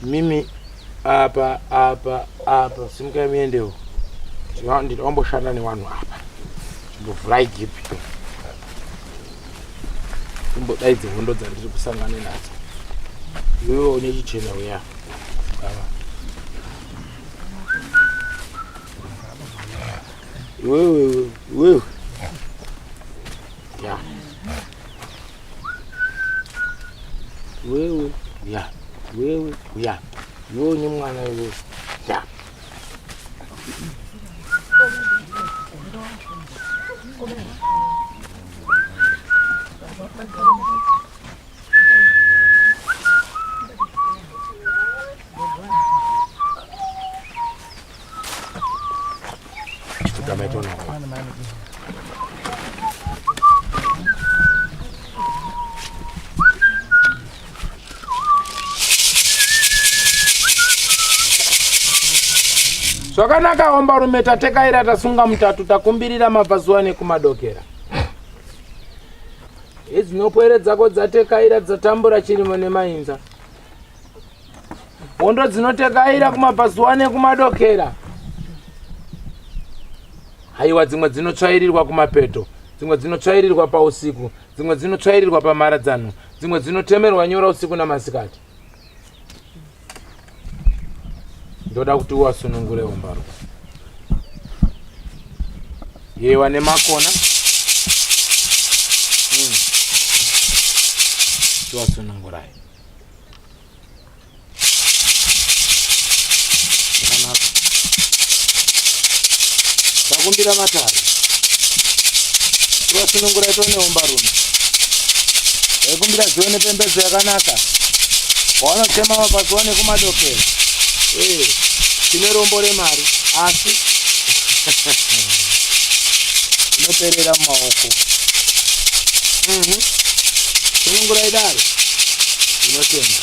mimi apa apa apa? Simukai muendewo, ndinoamboshanda nevanhu apa. Chimbovhurai gipi, timbodaidze hondo dzandiri kusangana nadzo. Iwewe une chichena uya. Ava. Iwewe, iwewe ya, iwewe ya, iwewe uya, iwewe une mwana, iwewe ya. Chipfugama itoona. Zvakanaka hombarume, tatekaira tasunga mutatu, takumbirira mabvazuva nekumadokera. Idzinopwere dzako dzatekaira dzatambura chirimo nemainza. Hondo dzinotekaira kumabvazuva nekumadokera. Haiwa, dzimwe dzinotsvairirwa kumapeto, dzimwe dzinotsvairirwa pausiku, dzimwe dzinotsvairirwa pamharadzano, dzimwe dzinotemerwa nyora usiku namasikati. Ndoda kuti uwasunungure hombarume. Yewa nemakona. Tiwasunungurai. Zvakanaka. Takumbira matare. Tiwasunungurai tione hombarume. Taikumbira zivo nepembedzo yakanaka. Waunochema mapazuva nekumadokero. Tine rombo remari asi inoperera mumaoko. Sunungurai dare. Inotenda.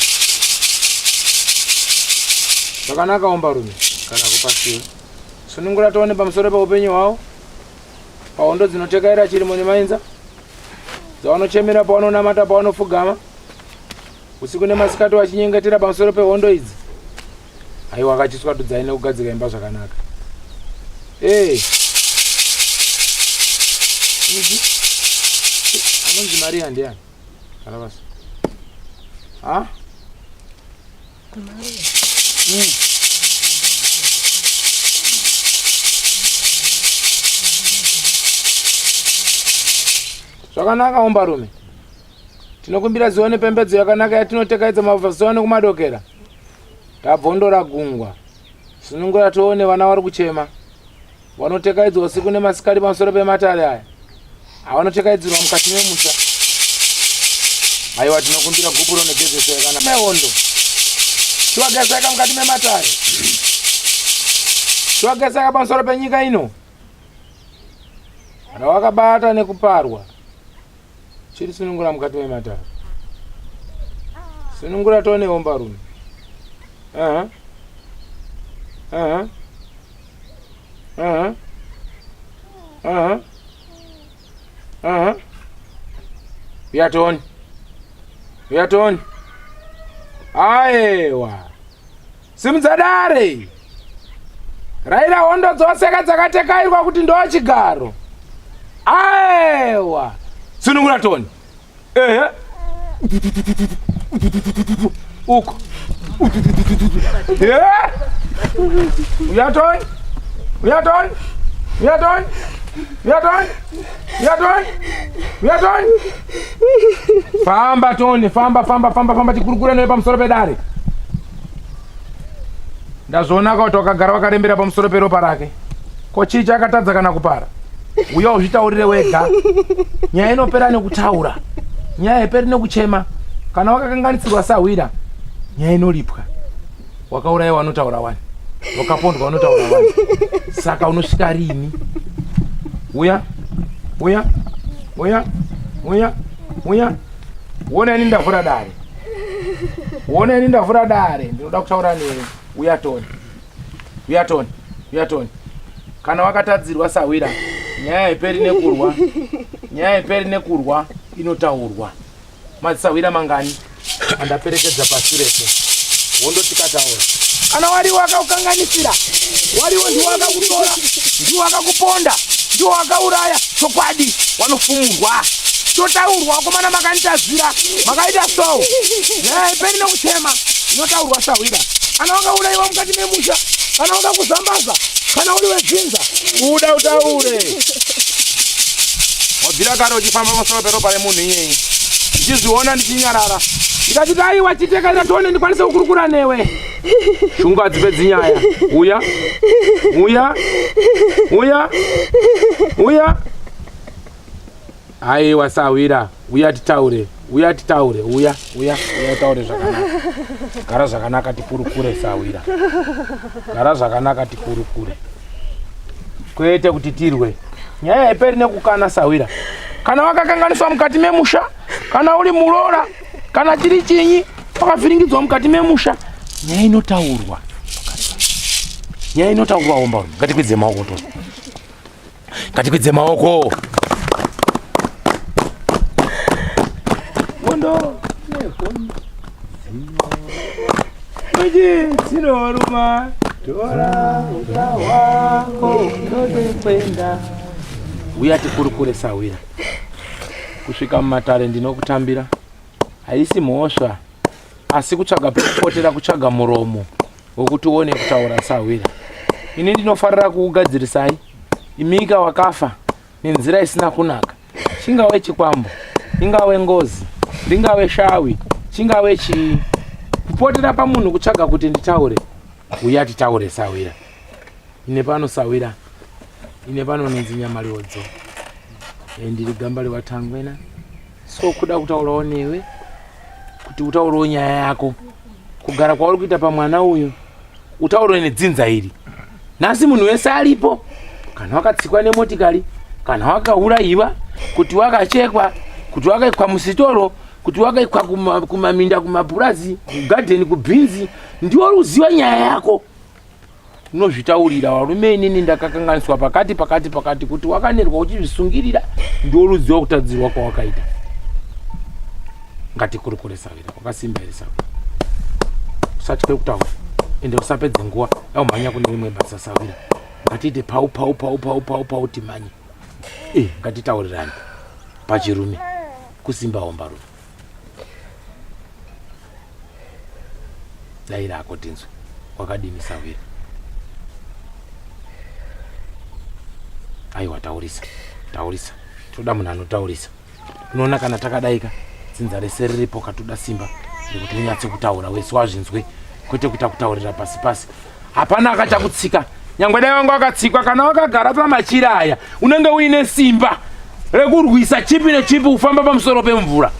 Zvakanaka hombarume kana kupasiwe. Sunungura tione pamusoro peupenyu hwavo. Pahondo dzinotekaira chirimo nemainza. Dzavanochemera pavanonamata pavanopfugama. Usiku nemasikati vachinyengetera pamusoro pehondo idzi. Aiwa, akachiswatudzai nekugadzika imba zvakanaka. Hey. Anonzi Maria ndiani? Karabasa. Ha? Zvakanaka hombarume. Tinokumbira zivo nepembedzo yakanaka yatinotekaidza mabvazuva nekumadokera. Tabvondora gungwa. Sunungura tione vana vari kuchema. Vanotekaidzwa usiku nemasikati pamusoro pematare aya. Havanotekaidzirwa mukati memusha. Aiwa tinokumbira gupuro negezeso yakanaka. Mehondo. Tiwageseka mukati mematare. Tiwageseka pamusoro penyika ino. Rawakabata nekuparwa. Chiri sunungura mukati mematare. Sunungura tione hombarume. Aha. Aha. Aha. Aha. Aha. Uya tione. Uya tione. Aiwa. Simudza dare. Raira hondo dzose ka dzakatekairwa kuti ndochigaro. Aiwa. Sunungura Tony. Ehe. Uko. Eh? Uya Tony. Uya Tony. Uya Tony. Uya Tony. Uya Tony. Uya Tony. Famba Tony, famba famba famba famba tikurukure newe pamusoro pedare. Ndazviona kuti wakagara wakarembera pamusoro peropa rake. Ko chii chakatadza kana kupara? Uya uzvitaurire wega. Nyaya inopera nekutaura. Nyaya haiperi nekuchema. Kana wakakanganisirwa sahwira, nyaya inolipwa. Wakauraiwa unotaura wani. Wakapondwa unotaura wani. Saka unosvika rini? Uya, uya, uya, uya, uya. Wona ini ndavhura dare. Wona ini ndavhura dare. Ndinoda kutaura newe. Uya Tony. Uya Tony. Uya Tony. Kana wakatadzirwa sahwira, nyaya haiperi nekurwa. Nyaya haiperi nekurwa inotaurwa. Madzisahwira mangani andaperekedza pasi rese. Hondo tikataura. Kana wariwo akakukanganisira, wariwo ndiwo akakutora, ndiwo akakuponda, ndiwo akauraya, chokwadi wanofumurwa. Totaurwa wakomana makanitadzira, makaita so. Nyaya haiperi nekuchema, inotaurwa sahwira. Kana wakauraiwa mukati memusha, kana wakakuzambaza, kana uri wedzinza, buda utaure. Wabvira kare uchifamba pamusoro peropa remunhu iyeyi. Ndichizviona ndichinyarara. Ndikati dai wachiteka tione ndikwanise kukurukura newe. Shungu hadzipedzi nyaya. Uya. Uya. Uya. Uya. Aiwa sahwira, uya titaure. Uya titaure. Uya, uya, uya taure zvakanaka. Gara zvakanaka tikurukure sahwira. Gara zvakanaka tikurukure. Kwete kuti tirwe. Nyaya haiperi nekukana sahwira. Kana wakakanganiswa mukati memusha, kana uri muroora, kana chiri chinyi, wakavhiringidzwa mukati memusha, nyaya inotaurwa. Nyaya inotaurwa homba. Ngatikwidze maoko to. Ngatikwidze maoko. Hondo nehondo. Miji dzinoruma tora uta hwako unode kwenda. Uya tikurukure sahwira. Kusvika mumatare ndinokutambira. Haisi mhosva asi kutsvaga pekupotera kutsvaga muromo wekuti uone kutaura sahwira. Ini ndinofarira kukugadzirisai. Imika wakafa nenzira isina kunaka. Chingave chikwambo, ingave ngozi, ringave shawi, chingave chii. Kupotera pamunhu kutsvaga kuti nditaure. Uya titaure sahwira. Ine pano sahwira. Ine pano nonzi Nyamariodzo. Ndiri gamba rewatangwena. So kuda kutaurawo newe kuti utaurewo nyaya yako. Kugara kwauri kuita pamwana uyu utaure nedzinza iri. Nhasi munhu wese aripo, kana wakatsikwa nemotikari, kana wakaurayiwa, kuti wakachekwa, kuti wakaikwa musitoro, kuti wakaikwa kumaminda, kumapurazi, kugadheni, kubhinzi, ndiwo ruziva nyaya yako. Unozvitaurira varume, inini ndakakanganiswa pakati pakati pakati, kuti wakanerwa uchizvisungirira, ndiwo ruziva kutadzirwa kwawakaita. Ngatikurukure sahwira, wakasimba here sahwira? Usatye kutaura ende usapedze nguva yaumhanya kune rimwe basa sahwira. Ngatiite pau pau pau pau pau pau timhanye. Eh, ngatitaurirane pachirume kusimba hombarume. Daira hako tinzwe. Wakadini sahwira? Aiwa taurisa. Taurisa. Toda munhu anotaurisa. Unoona kana takadaika dzinza rese riripo katoda simba rekuti unyatse kutaura wese wazvinzwe kwete kuita kutaurira pasi pasi. Hapana akachakutsika. Nyangwe dai wanga wakatsikwa kana wakagara pamachira aya unenge uine simba rekurwisa chipi nechipi kufamba pamusoro pemvura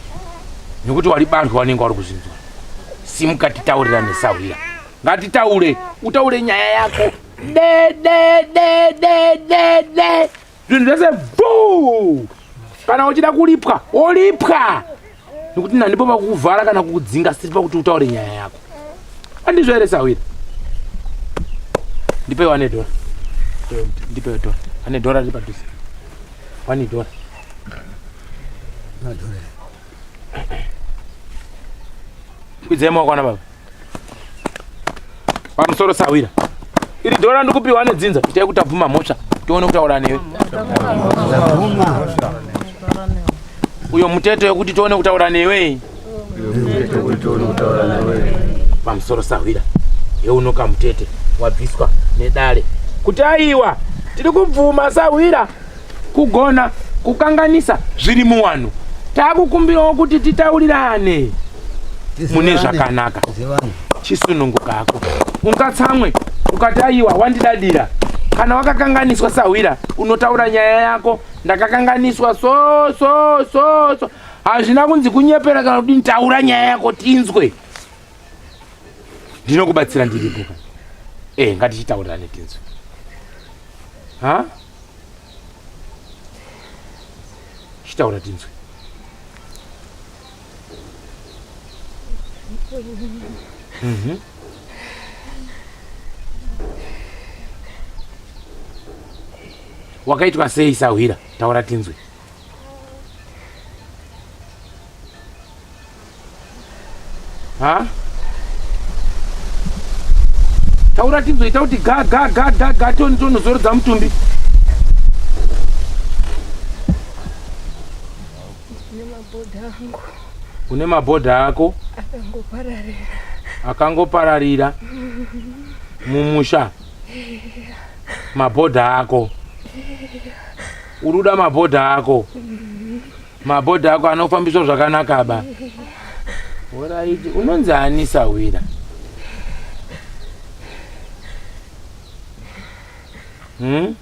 nekuti waribarwa wanenge wari kuzvinzwa. Simuka titaurirane sahwira. Ngatitaure, utaure nyaya yako. De de de de de de. Zvinhu zvese bvuu. Kana uchida kulipwa, wolipwa. Nekuti ndandipo pakukuvhara kana kukudzinga siri pakuti utaure nyaya yako. Andizvo here sahwira? Ndipe wane dhora. Ndipe dhora. Ane dhora riri padhuze. Wani dhora. Kwidzai maoko ana baba. Pamusoro sahwira. Iri dhora ndikupiwa nedzinza. Itai kuti abvuma mhosva. Tione kutaura newe. Uyo muteto wekuti tione kutaura newe. Pamusoro sahwira. Yeunoka mutete wabviswa nedare. Kuti aiwa tiri kubvuma sahwira. Kugona kukanganisa zviri muwanhu. Takukumbirawo kuti titaurirane mune zvakanaka. Chisunungukako. Ungatsamwe ukati aiwa wandidadira. Kana wakakanganiswa sahwira unotaura nyaya yako ndakakanganiswa so so so so. Hazvina kunzi kunyepera kana kudini taura nyaya yako tinzwe. Ndinokubatsira ndiripo. Eh ngatichitaurirane tinzwe. Ha? Chitaura tinzwe. Mhm. Wakaitwa sei sahwira? Taura tinzwe. Ha? Taura tinzoita kuti ga ga ga ga ga toni tonozorodza mutumbi. Une mabhodha ako akangopararira akangopararira mumusha mabhodha ako uri kuda mabhodha ako Mabhodha ako anofambiswa zvakanaka ba. Horaiti, unonzi ani sahwira? Hmm?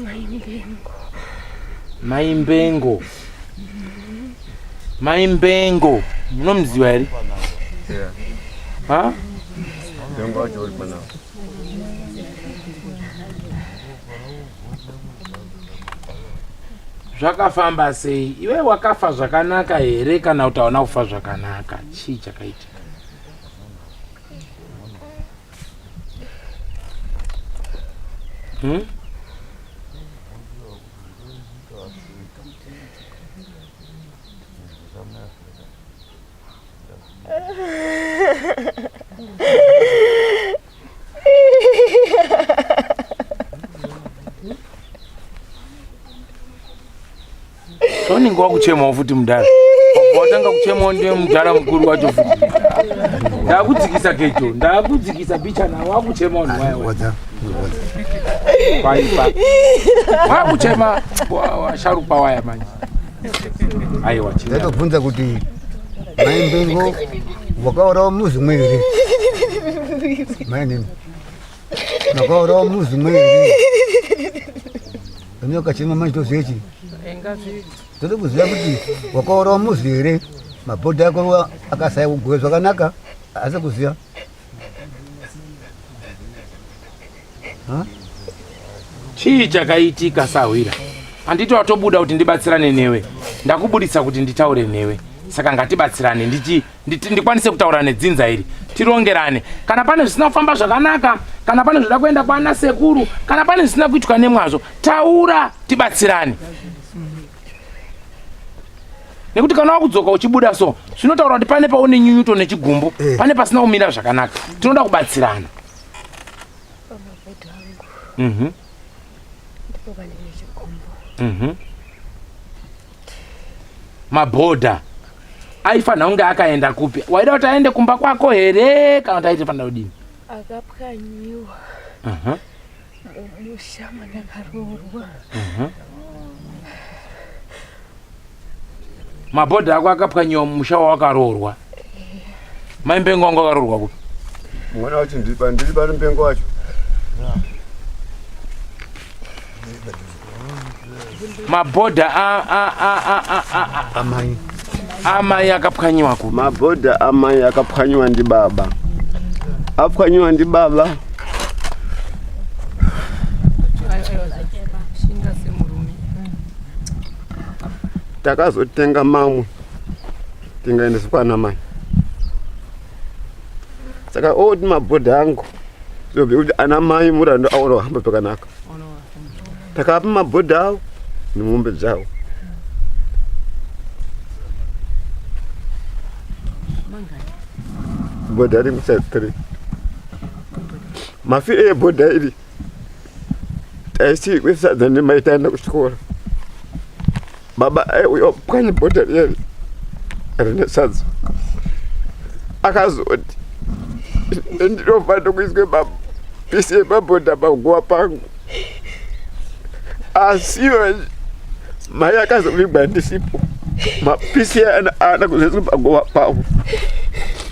Mai Mbengo. Mai Mbengo. Mai Mbengo. Munomuziva here? Yeah. Ha? Mbengo wacho uri panapa. Zvakafamba sei? Iwe wakafa zvakanaka here kana kuti hauna kufa zvakanaka? Chii chakaitika? Hmm? Unenge wakuchemawo futi mudhara. Watanga kuchemawo ndiye mudhara mukuru wacho futi. Ndakudzikisa gejo, ndakudzikisa bichana wakuchemawo ndiwaye. Paipa. Wakuchema washarukwa waya manje. Aiwa chii. Ndatobvunza kuti mai Mbengo wakaurawa muzi mwe here? Mai nini? Makaurawa muzi mwe here? Ine ukachema manje toziva chii? Toda kuziva kuti wakaurawa muzi here? Mabhodha ako akasaya kugove zvakanaka asi kuziva. Chii chakaitika sahwira? Handiti watobuda kuti ndibatsirane newe. Ndakubudisa kuti nditaure newe. Saka ngatibatsirane ndichi ndikwanise kutaura nedzinza iri. Tirongerane. Kana pane zvisina kufamba zvakanaka, kana pane zvoda kuenda kwana sekuru, kana pane zvisina kuitwa nemwazvo, taura tibatsirane. Nekuti kana wakudzoka uchibuda so, zvinotaura kuti pane paune nyunyuto nechigumbu, eh. pane pasina kumira zvakanaka. Tinoda kubatsirana. Pamabhodhi angu. Mhm. Ndipo pane nechigumbu. Mhm. Mabhodha. Aifanira kunge akaenda kupi? Waida kuti aende kumba kwako here kana kuti aitofanira kudini? Akapwanyiwa mumusha mandakaroorwa. Mabhodha ako akapwanyiwa mumusha wawakaroorwa. Mai Mpengo wangu akaroorwa kupi? Mwana wacho ndiri pandiri pano Mpengo wacho. Mabhodha a a a a a a a amai amai akapwanyiwa kupi? Mabhodha amai akapwanyiwa ndi baba. Apwanyiwa ndi baba. Shinga semurume. Takazotenga mamwe tingaendesa kwana mai. Saka oti mabhodha angu zobve kuti ana mai murando aona kuhamba pakanaka. Takapa mabhodha awo nemombe dzawo. Bhodha rimwe size 3. Mafi ebhodha iri taisiirwe sadza nemai taenda kuchikoro. Baba aiuya opwanya bhodha riya rine sadza. Akazoti ndinofanira kuiswe mapisi emabhodha paguva pangu. Asi mai akazovigwa ndisipo. Mapisi aana kuzoiswa paguva pavo.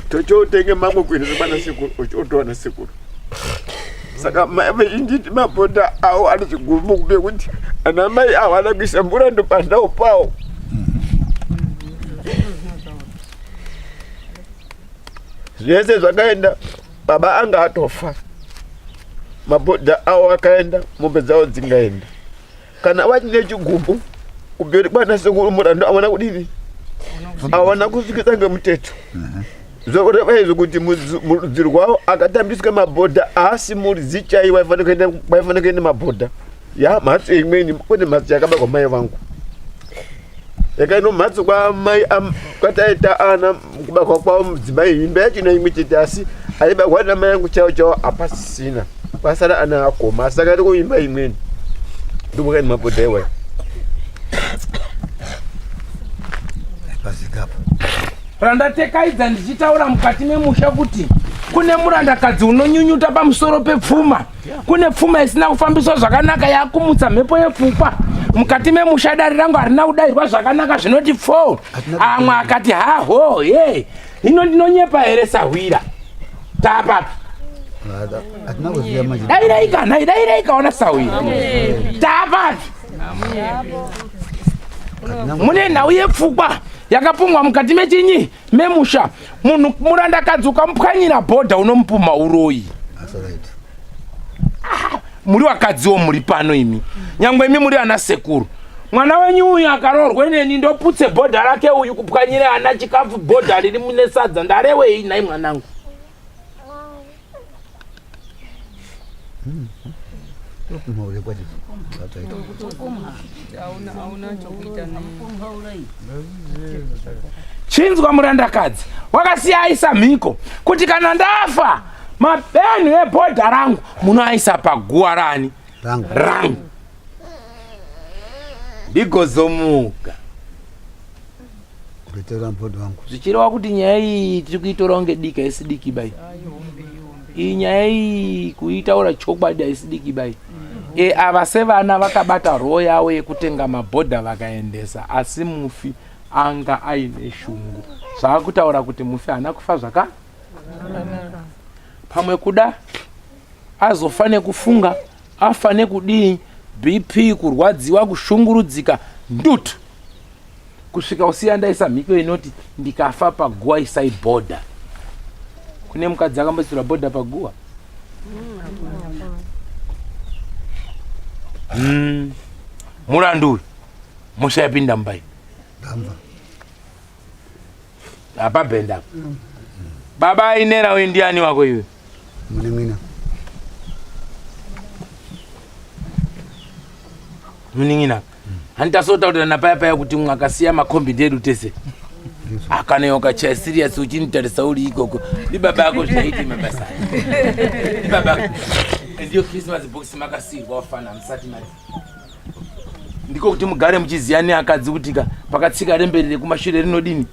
Tochotenge mamwe kuendesa kwana sekuru, ochotoa nasekuru. Saka mai vechinditi mabhodha awo ane chigumbu kube kuti ana mai awo ana kuisa murando pandau pawo. Zvese zvakaenda, baba anga atofa. Mabhodha awo akaenda, mombe dzawo dzingaenda. Kana vachine chigumbu kumberi kwana sekuru murando awana kudini? Awana kusvikisa ngemuteto. Zvokureva izvo kuti murudzi rwavo akatambiswa mabhodha haasi muridzi chaiwo waifanira kuenda mabhodha. Ya mhatso imweni kune mhatso yakabakwa mai vangu. Yakaenda mhatso kwamai kwataita ana kubakwa kwavo mudzimai imba yacho imwe chete asi aibakwa namai angu chaiwo chaiwo hapasisina. Kwasara ana akoma asi akaenda kuimba imweni. Ndokwakaenda mabhodha iwayo. Pasikapo. Randatekaidza ndichitaura mukati memusha kuti kune murandakadzi unonyunyuta pamusoro pepfuma. Kune pfuma isina kufambiswa zvakanaka yakumutsa mhepo yepfukwa mukati memusha. Dare rangu harina kudairwa zvakanaka zvinoti pfo. Amwe akati haho ye hino ndinonyepa here sahwira taapapi? Hatina kuziva manje. Dairai kana dairai kaona sahwira taapapi? Mune nhau yepfukwa yakapungwa mukati mechinyi memusha. Munhu murandakadzi ukamupwanyira bhodha unomupuma uroyi. That's right. Muri wakadziwo muri pano imi, nyangwe imi muri ana sekuru, mwana wenyu uyu akaroorwe neni ndoputse bhodha rake uyu kupwanyira ana chikafu bhodha riri mune sadza ndarewei nhai mwanangu? Topuma kwacho. That's right. Hauna chokuita ne. Chinzwa murandakadzi, wakasiya aisa mhiko kuti kana ndafa mabenhu ebhodha rangu munoaisa paguwa rani? Rangu. Rangu ndigozomuka. Kureterera mubhodha wangu. Zvichireva kuti nyaya iyi tiri kuitora kunge diki, haisi diki bai iyi nyaya iyi. Kuitaura chokwadi haisi diki bai. E ava sevana vakabata roo yavo yekutenga mabhodha vakaendesa, asi mufi anga aine shungu zvaakutaura kuti mufi haana kufa zvaka pamwe kuda azofa nekufunga afa nekudii BP kurwadziwa kushungurudzika ndutu kusvika usiya ndaisa mhiko inoti ndikafa paguwa isai bhodha. Kune mukadzi akamboisirwa bhodha paguwa? Murandu uyu mhosva yapinda mubai. Ndamva. Apa bhenda apa. Baba ainera uyu ndiani wako iwe? Munin'ina. Munin'ina. Handitasotaurirana paya paya kuti mwakasiya makombi ndedu tese. Akana ukachaya serious uchinitarisa uri ikoko. Ndi baba yako zvaiti mabasa. Ndi baba. Ndiyo Christmas box makasiyirwa wafana musati mari. Ndiko kuti mugare muchiziya neakadzi kuti ka pakatsika remberere kumashure rinodini?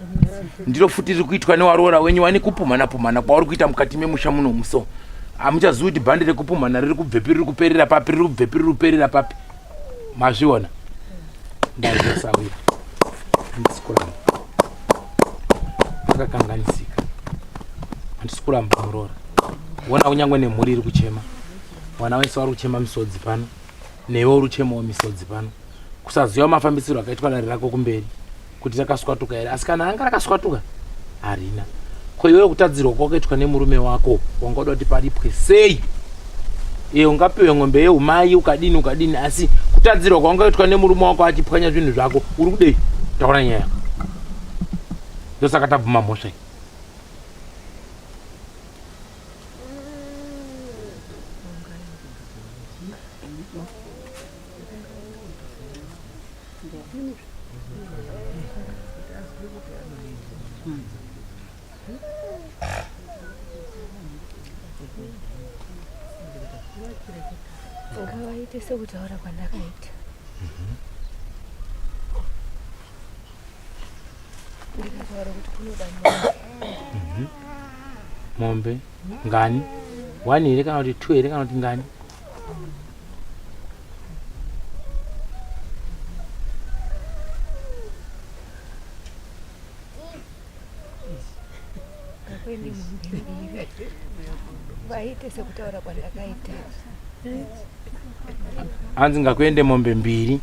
Ndiro futi riri kuitwa newaroora wenyu wani kupumhana pumhana kwauri kuita mukati memusha muno muso. Hamuchazivi kuti bhande rekupumhana riri kubvepi riri kuperera papi riri kubvepi riri kuperera papi. Mazviona? Ndazosawira. Handisi kuramba. Pakakanganisika. Handisi kuramba muroora. Wona kunyange nemhuri iri kuchema. Vana vese vari kuchema misodzi pano. Newe uri kuchemawo misodzi pano. Kusaziva mafambisiro akaitwa dare rako kumberi kuti rakaswatuka here asi kana ranga rakaswatuka harina. Ko iwewe kutadzirwa kwakaitwa nemurume wako wanga uda kuti paripwe sei? Iye ungapiwe ng'ombe yeumai ukadini ukadini asi kutadzirwa kwaungaitwa nemurume wako achipwanya zvinhu zvako uri kudei? Taura nyaya yako. Ndosaka tabvuma mhosva iyi. Ngavaite sekutaura kwandakaita. Ndikataura kuti kunoda mombe. Mombe ngani? One here kana kuti two here kana kuti ngani? Ngakuende mombe mbiri. Vaite sekutaura kwandakaita. Hanzi ngakuende mombe mbiri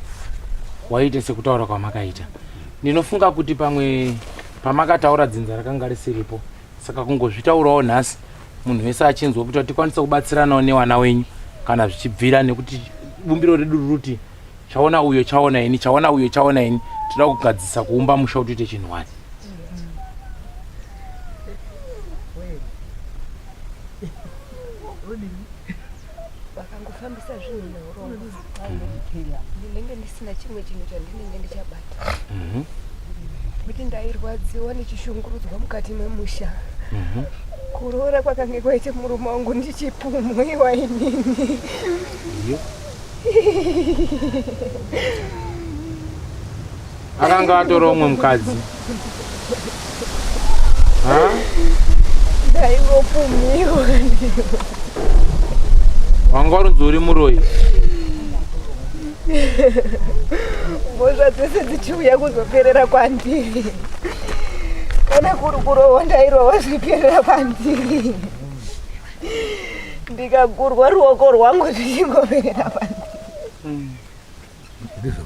waite sekutaura kwamakaita. Ndinofunga kuti pamwe pamakataura dzinza rakanga risiripo saka kungozvitaurawo nhasi munhu wese achinzwa kuti tikwanise kubatsiranawo newana wenyu kana zvichibvira nekuti bumbiro redu riri kuti chaona uyo chaona ini chaona uyo chaona ini tinoda kugadzisa kuumba musha kuti uite chinhu wani. Vakangofambisa zvinhu neurongwa ndinenge ndisina chimwe chinhu chandinenge ndichabata kuti ndairwadziwa ndichishungurudzwa mukati memusha. Kuroora kwakange kwaite murume wangu ndichipumwiwa inini. Akanga atora umwe mukadzi. Ndaingopumiwa. Wanga urunzi uri muroyi. Mhosva dzese dzichiuya kuzoperera kwandiri. Kana kuri kurohwa ndairohwa zviperera kwandiri. Ndikagurwa ruoko rwangu zvichingoperera kwandiri. Ndizvo.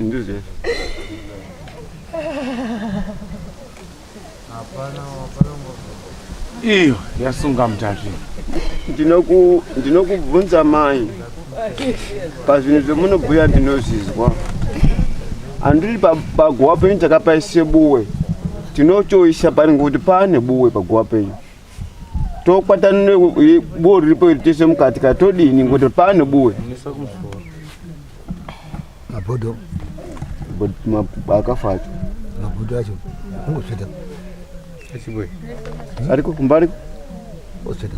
Ndizvo. Iyo yasunga mutazvi. Ndinokubvunza mai pazvinhu zvemunobhuya ndinozvizwa handiri paguva penyu takapaise buwe tinochoisa pari ngokuti pane buwe paguva penyu tokwatanure buwe riripo iri tese mukati ka todini ngokuti pane buwe Mabhodho. Akafa acho. Mabhodho acho. Ungotsveta. Ariko kumba ariko? Otsveta.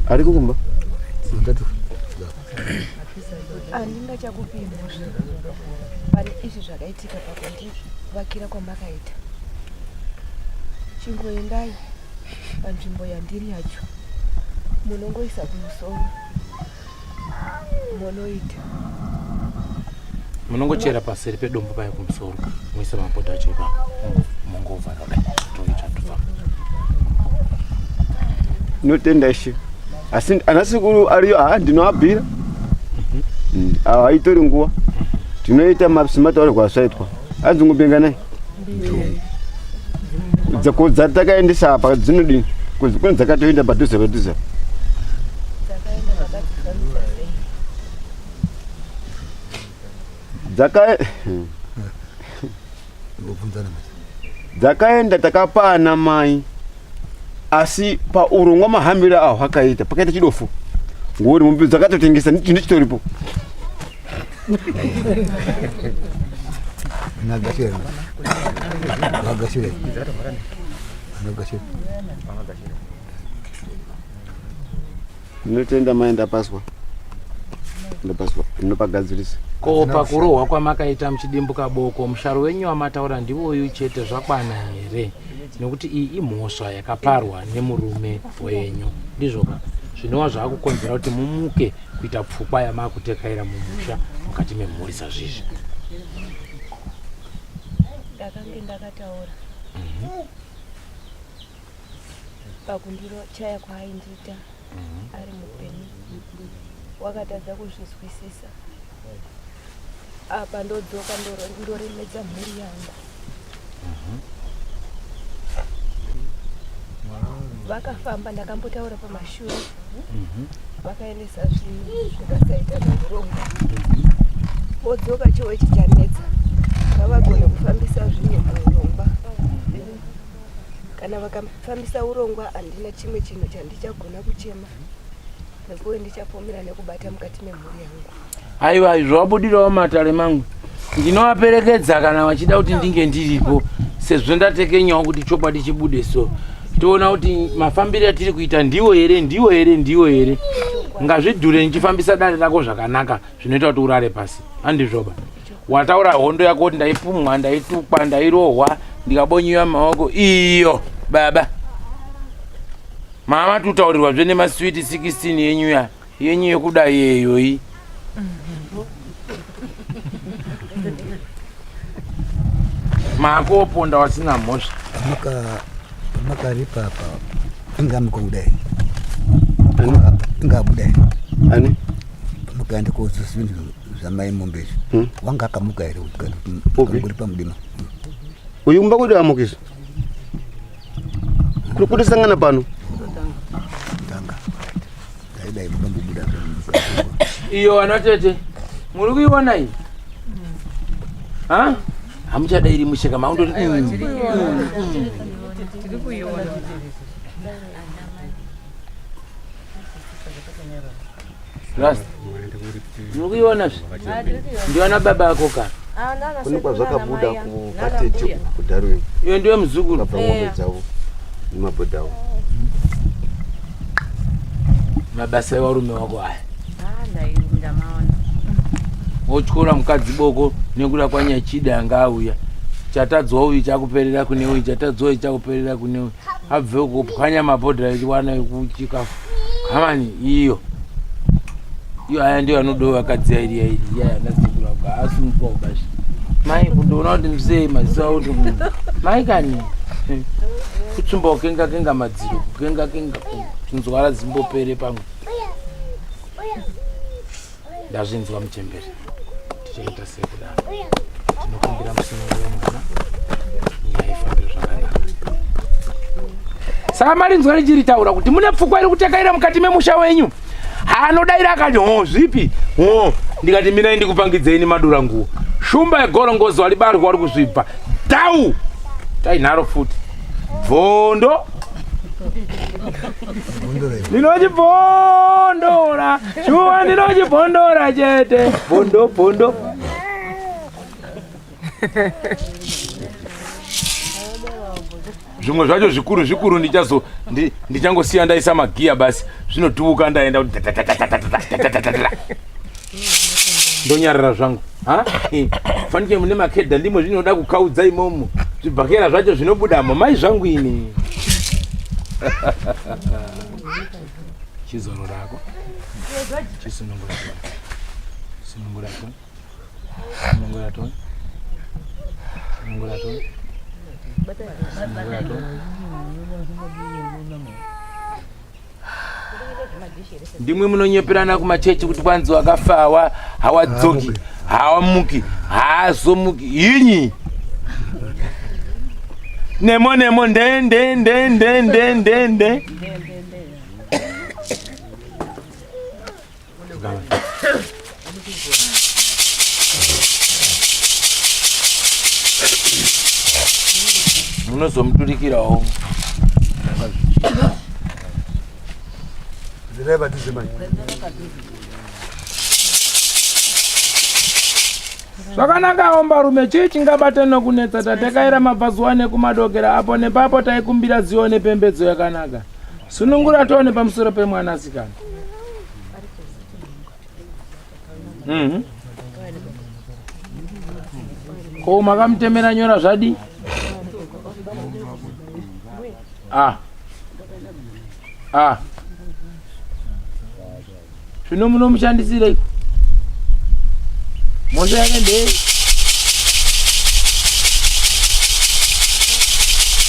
Ariko kumba? Ndatu. Handingachakupi mhosva pane izvi zvakaitika pakundivakira kwamakaita. Chingoendai panzvimbo yandiri yacho munongoisa kumusoro. Monoita. Munongochera paseri pedombo paya kumusoro moisa mapoto acho ipapo mongovhara kudai toita tofamba. Ndinotenda Ishe. Asi ana sekuru ariyo haa ndinoabhira. Awa haitori nguva. Tinoita sematauriro azvaitwa. Hanzi ngombe nai? Dzako dzatakaendesa apa dzinodini? Kune dzakatoenda padhuze padhuze. Dzaka dzakaenda takapa ana mai asi paurongwa mahambiro aho akaita pakaita chidofu ngori mombe dzakatotengesa chinhu chitoripo Ndinotenda mai ndapaswa. Ndopagadzirisa. Ko pakurohwa kwamakaita muchidimbuka boko musharo wenyu wamataura ndiwoyu chete zvakwana here? Nekuti iyi imhosva yakaparwa nemurume wenyu ndizvoka zvinova zvaakukonzera kuti mumuke kuita pfukwa yamakutekaira mumusha mukati memhuri sazvizvi. Ndakange ndakataura pakundichaya kwaaindiita ari mupenyu wakatadza kuzvizwisisa apa ndodzoka ndoremedza mhuri yangu vakafamba ndakambotaura pamashure vakaendesa zvinhu zvikasaita zvakurongwa vodzoka chowe chichanetsa ngavagone kufambisa zvinhu muurongwa kana vakafambisa urongwa handina chimwe chinhu chandichagona kuchema nekuve ndichapomera nekubata mukati memhuri yangu Aiwa izvo wabudirawo matare mangu ndinovaperekedza kana vachida kuti ndinge ndiripo sezvo ndatekenyawo kuti chokwadi chibude so toona kuti mafambiro atiri kuita ndiwo here ndiwo here ndiwo here ngazvidhure ndichifambisa dare rako zvakanaka zvinoita kuti urare pasi handizvoba wataura hondo yako kuti ndaipumwa ndaitukwa ndairohwa ndikabonyiwa maoko iyo baba mama tutaurirwa zve nemaswiti 16 yenyu ya yenyu yekuda yeyoyi makoponda wasina mhosva Pamakaripa apa ingamuka kudai ingabuda ani pamakaenda kodzosa zvinhu zvamai mombe izvi hmm? wanga akamuka here uri pamudima uyu kumba kwedu amukisa kuri kutisangana pano iyo ana tete muri kuiona iyi hamuchada iri musheka maundoti Rasta muri kuiona zve ndiwana baba ako ka kune kwazvakabuda kuvatete kudarwin iyo ndiwe muzukuru kabva ngombe dzavo nemabhodha avo mabasa evarume wako aya wotyora mukadzi boko nekuda kwanyachida anga auya chatadzwa uyu chakuperera kune uyu chatadzwa uyu chakuperera kune uyu abve kupwanya mabhodha echiwana ekuchikafu hamani iyo iyo aya ndiyo anodawo vakadzi yairi yairi yaya anasekuru ako haasumuka ubashi mai kundoona kuti msei maziso avo kuti mai kani kutsumba kukenga kenga madziro kukenga kenga kunzwara dzimbopere pamwe Ndazvinzwa muchembere. Tichaita sei kudaro? Tinokumbira musunungure mwana. Nyaya ifambe zvakanaka. Saka marinzwa richiritaura kuti mune pfungwa iri kutekaira mukati memusha wenyu. Anodaira akati ho zvipi? Ho ndikati mirai ndikupangidzei nemadura nguo. Shumba yegorongozo alibarwa ari kuzvibva. Dhau! Tainharo futi. Bvondo ndinochibvondora shuwa ndinochibvondora chete bvondo bvondo zvimwe zvacho zvikuru zvikuru ndichazo ndichangosiya ndaisa magiya basi zvinotuuka ndaenda ndonyarara zvangu fanike mune makhedha ndimo zvinoda kukaudza imomo zvibhakera zvacho zvinobudamo mai zvangu ini chizoro rako chisunungura sunungura to sunungura to sunungura to sunungura to ndimwe munonyeperana kumachechi kuti kwanzi wakafa hawa hawadzoki hawamuki haazomuki inyi nemo nemo nde nde nde nde nde nde nde Munozomuturikirawo. Zvakanaka hombarume, chii chingabate nokunetsa tatekaira mabvazuva nekumadokera apo nepapo taikumbira zivo nepembedzo yakanaka. Sunungura tione pamusoro pemwanasikana. Mhm. Ko makamutemera nyora zvadi? Ah. Ah. Zvino munomushandisirei? Mhosva yake ndei?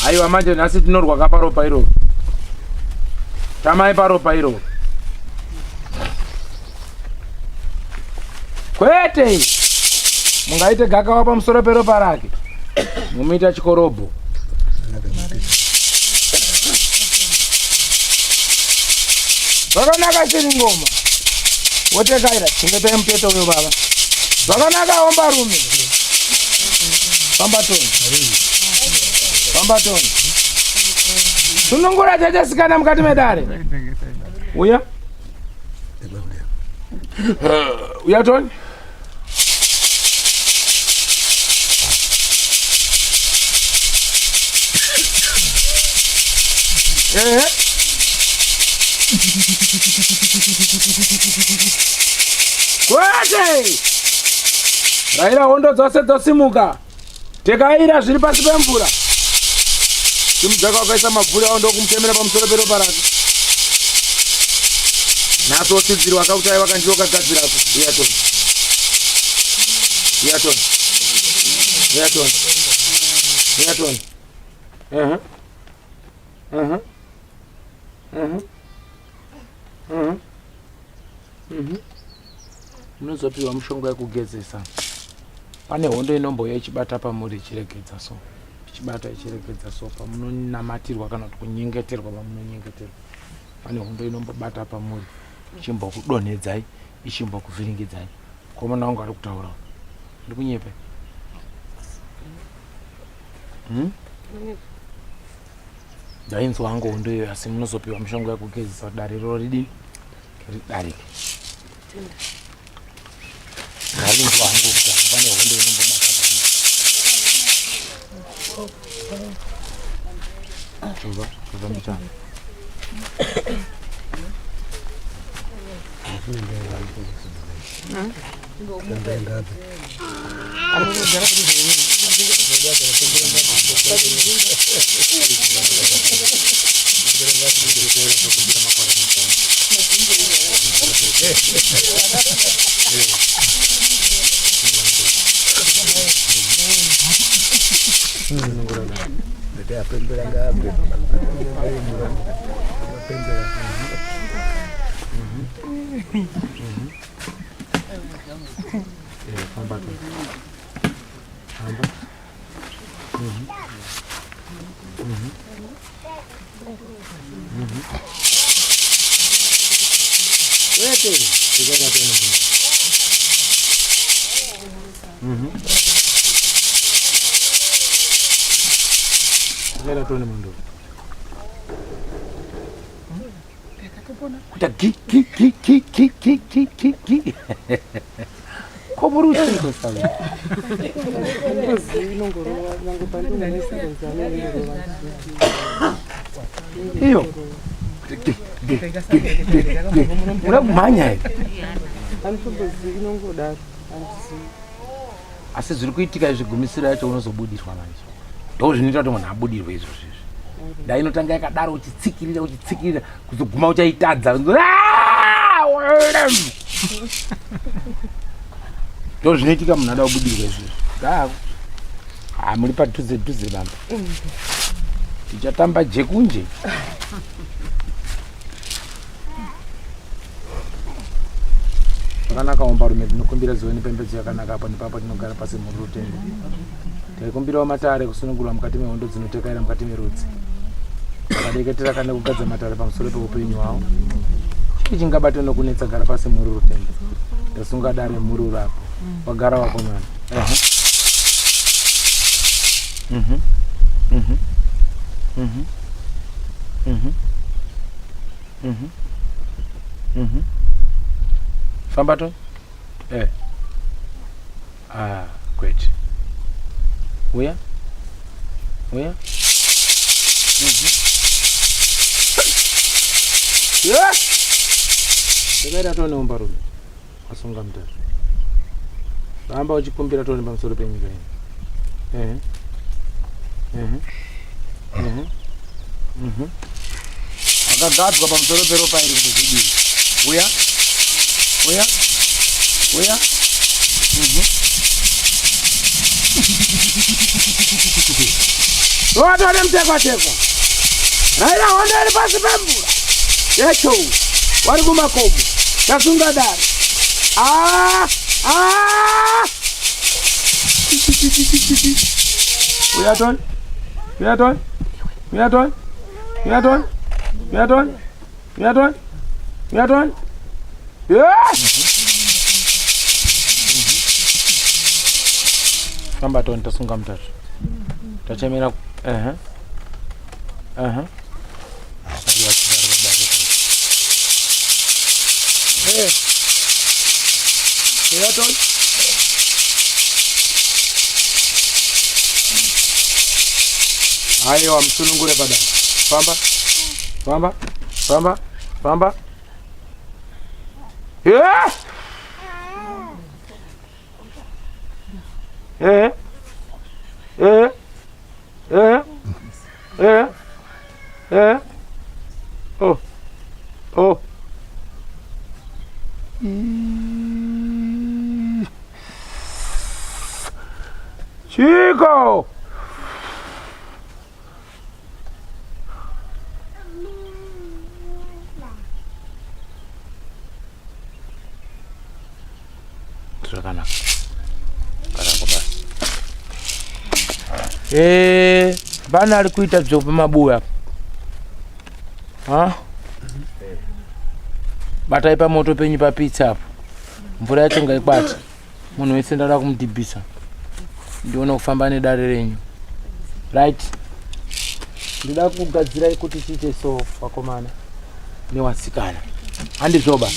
Aiwa manje nhasi tinorwa ka paropa iroro. Tamai paropa iroro. Kwete! Mungaite gakawa pamusoro peropa rake. Mumuita chikorobho. Zvakanaka chiri ngoma. Wotekaira chengetai muteto uyo baba. Zvakanaka hombarume. Famba toni. Famba toni. Sunungura tete sikana mukati medare. Uya. Uya toni. Ehe. Kwete! Raira hondo dzose dzosimuka. Tekaira zviri pasi pemvura. Simudzaka wakaisa mabvuri awo ndokumutemera pamusoro peropa rake. Nhasi wotsidzirwa akakuti aiwa kandiwo kagadzirako. Uya toni. Uya toni. Uya toni. Uya toni. Uh-huh. Uh-huh. Uh-huh. Uh-huh. Mhm. Munozopiwa mushonga yekugezesa. Pane hondo inombouya ichibata pamuri ichiregedza so. Ichibata ichiregedza so pamunonamatirwa kana kuti kunyengeterwa pamunonyengeterwa. Pane hondo inombobata pamuri ichimbokudonhedzai ichimbokuvhiringidzai. Komana wangu ari kutaura. Ndikunyepe. Hmm? Ndainzwa hangu hondo iyo asi munozopiwa mushonga yekugezesa kuti dare roro ridini? Ridarike. Ndainzwa hangu kuti apa pane hondo inombobata pano. Chova, chova mbichana. Kuita gi gi gi gi gi gi gi gi gi. Ko muri uchiko sawe. Iyo. Gi gi gi gi gi. Muda kumhanya here? Asi zviri kuitika izvi gumisiro yacho unozobudirwa manje. Ndo zvinoita kuti munhu abudirwe izvozvo izvi. Dai inotanga yakadaro uchitsikirira uchitsikirira kuzoguma uchaitadza. Ndo zvinoitika munhu ada kubudirwa izvozvo. Gako. Ah, muri padhuze dhuze bamba. Tichatamba jekunje. Zvakanaka ombarume, tinokumbira zivo nepembedzo yakanaka apo nepapo tinogara pasi muri rutendo. Taikumbirawo matare kusunungurwa mukati mehondo dzinotekaira mukati merudzi. Vakadeketera kana kugadza matare pamusoro peupenyu hwavo. Chii chingabate nokunetsa gara pasi muri rutendo. Tasunga dare mhururu apo. Wagara wakomana. Ehe. Mhm. Mhm. Mhm. Mhm. Mhm. Mhm. Famba to. Eh. Ah, kwete. Uya. Uya. Mhm. Yeah. Takaita toneomba rume. Asunga mutatu. Famba uchikumbira tone pamusoro penyika ino. Ehe. Ehe. Ehe. Mhm. Akagadzwa pamusoro peropa iri kuti zvidii? Uya. Uya. Uya. Mhm. Watone mutekwa tekwa. Raira hondo iri pasi pemvura. Yacho. Wari kumakomo. Tasunga dare. Ah! Ah! Uya Tony. Uya Tony. Uya Tony. Uya Tony. Uya Tony. Uya Tony. Uya Tony. Yeah! Famba Tony tasunga mutatu. Tachemera ehe. Ehe. Hey. Uya Tony. Aiwa musunungure padam. Famba. Famba. Famba. Famba. Yeah! Eh. Eh. Eh. Eh. Eh. Oh. Oh. Chico! Zvakanaka. Karako basi. Eh, bana ari kuita bzopa mabuya apa. Ha? Batai pamoto penyu papitsa apo. Mvura yacho ngaikwate. Munhu wese ndada kumudhibhisa. Ndione kufamba nedare renyu. Right. Ndida kugadzirai kuti tiite so vakomana newasikana. Handizvoba.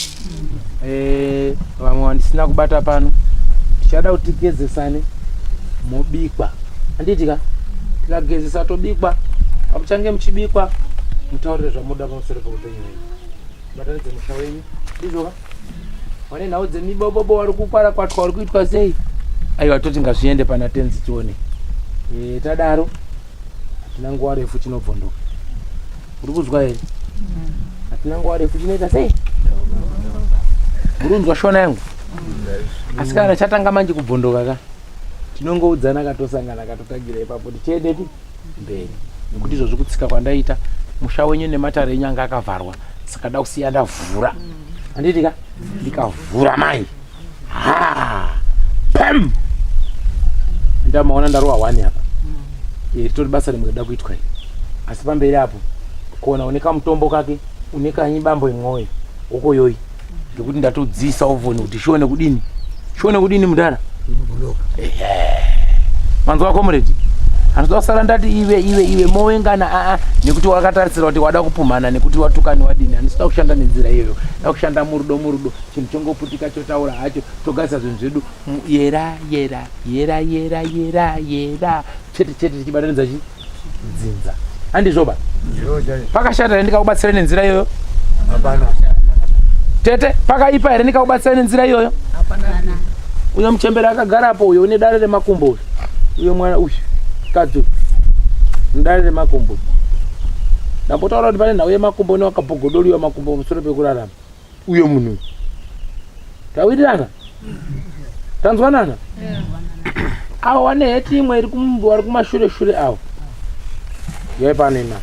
Eh, vamwe vandisina kubata pano. Tichada kuti tigezesane mobikwa. Handiti ka? Tikagezesa tobikwa. Pamuchange muchibikwa mutaurire zvamunoda pamusoro peupenyu hwenyu. Batanidze musha wenyu. Ndizvo ka? Wane nhau dzemibobobo wari kukwara kwatwa wari kuitwa sei? Aiwa toti ngazviende pana tenzi tione. E, tadaro hatina nguva refu chinobvondoka. Uri kuzwa here? Hatina nguva refu chinoita sei? Uri kunzwa shona yangu? Asi kana chatanga manje kubvondoka ka tinongoudzana katosangana katotangira ipapo tichiendepi mberi nekuti izvozvi kutsika kwandaita musha wenyu nematare enyu anga akavharwa saka da kusiya ndavhura handiti ka ndikavhura mai ha pam ndamaona ndarowa one apa eh, ritori basa rimwe rida kuitwa iri asi pamberi apo kuona une kamutombo kake une kanyibambo imwoyo wokoyoyi ngekuti ndatodziisa ovhoni kuti shione kudini shione kudini mudhara manzwa comrade anoda kusara ndati iwe iwe iwe mowengana aa nekuti wakatarisira kuti wada kupumhana nekuti watukani wadini handisida kushanda nenzira iyoyo da kushanda murudo murudo chinhu chongoputika chotaura hacho togadzisa zvinhu zvedu yera yera yera yera yera yera chete chete tichibatanidza chi dzinza handizvoba pakashata here ndikakubatsira nenzira iyoyo tete pakaipa here ndikakubatsira nenzira iyoyo uyo muchembere akagarapo uyo une dare remakumbo uyo uyo mwana uyu kadzi uyu mudare remakumbo ndambotaura kuti pane nhau yemakumbo newakabhogodoriwa makumbo pamusoro pekurarama uyo munhu uyu tawirirana tanzwanana awo wane heti imwe iri vari kumashure shure awo yai pano ima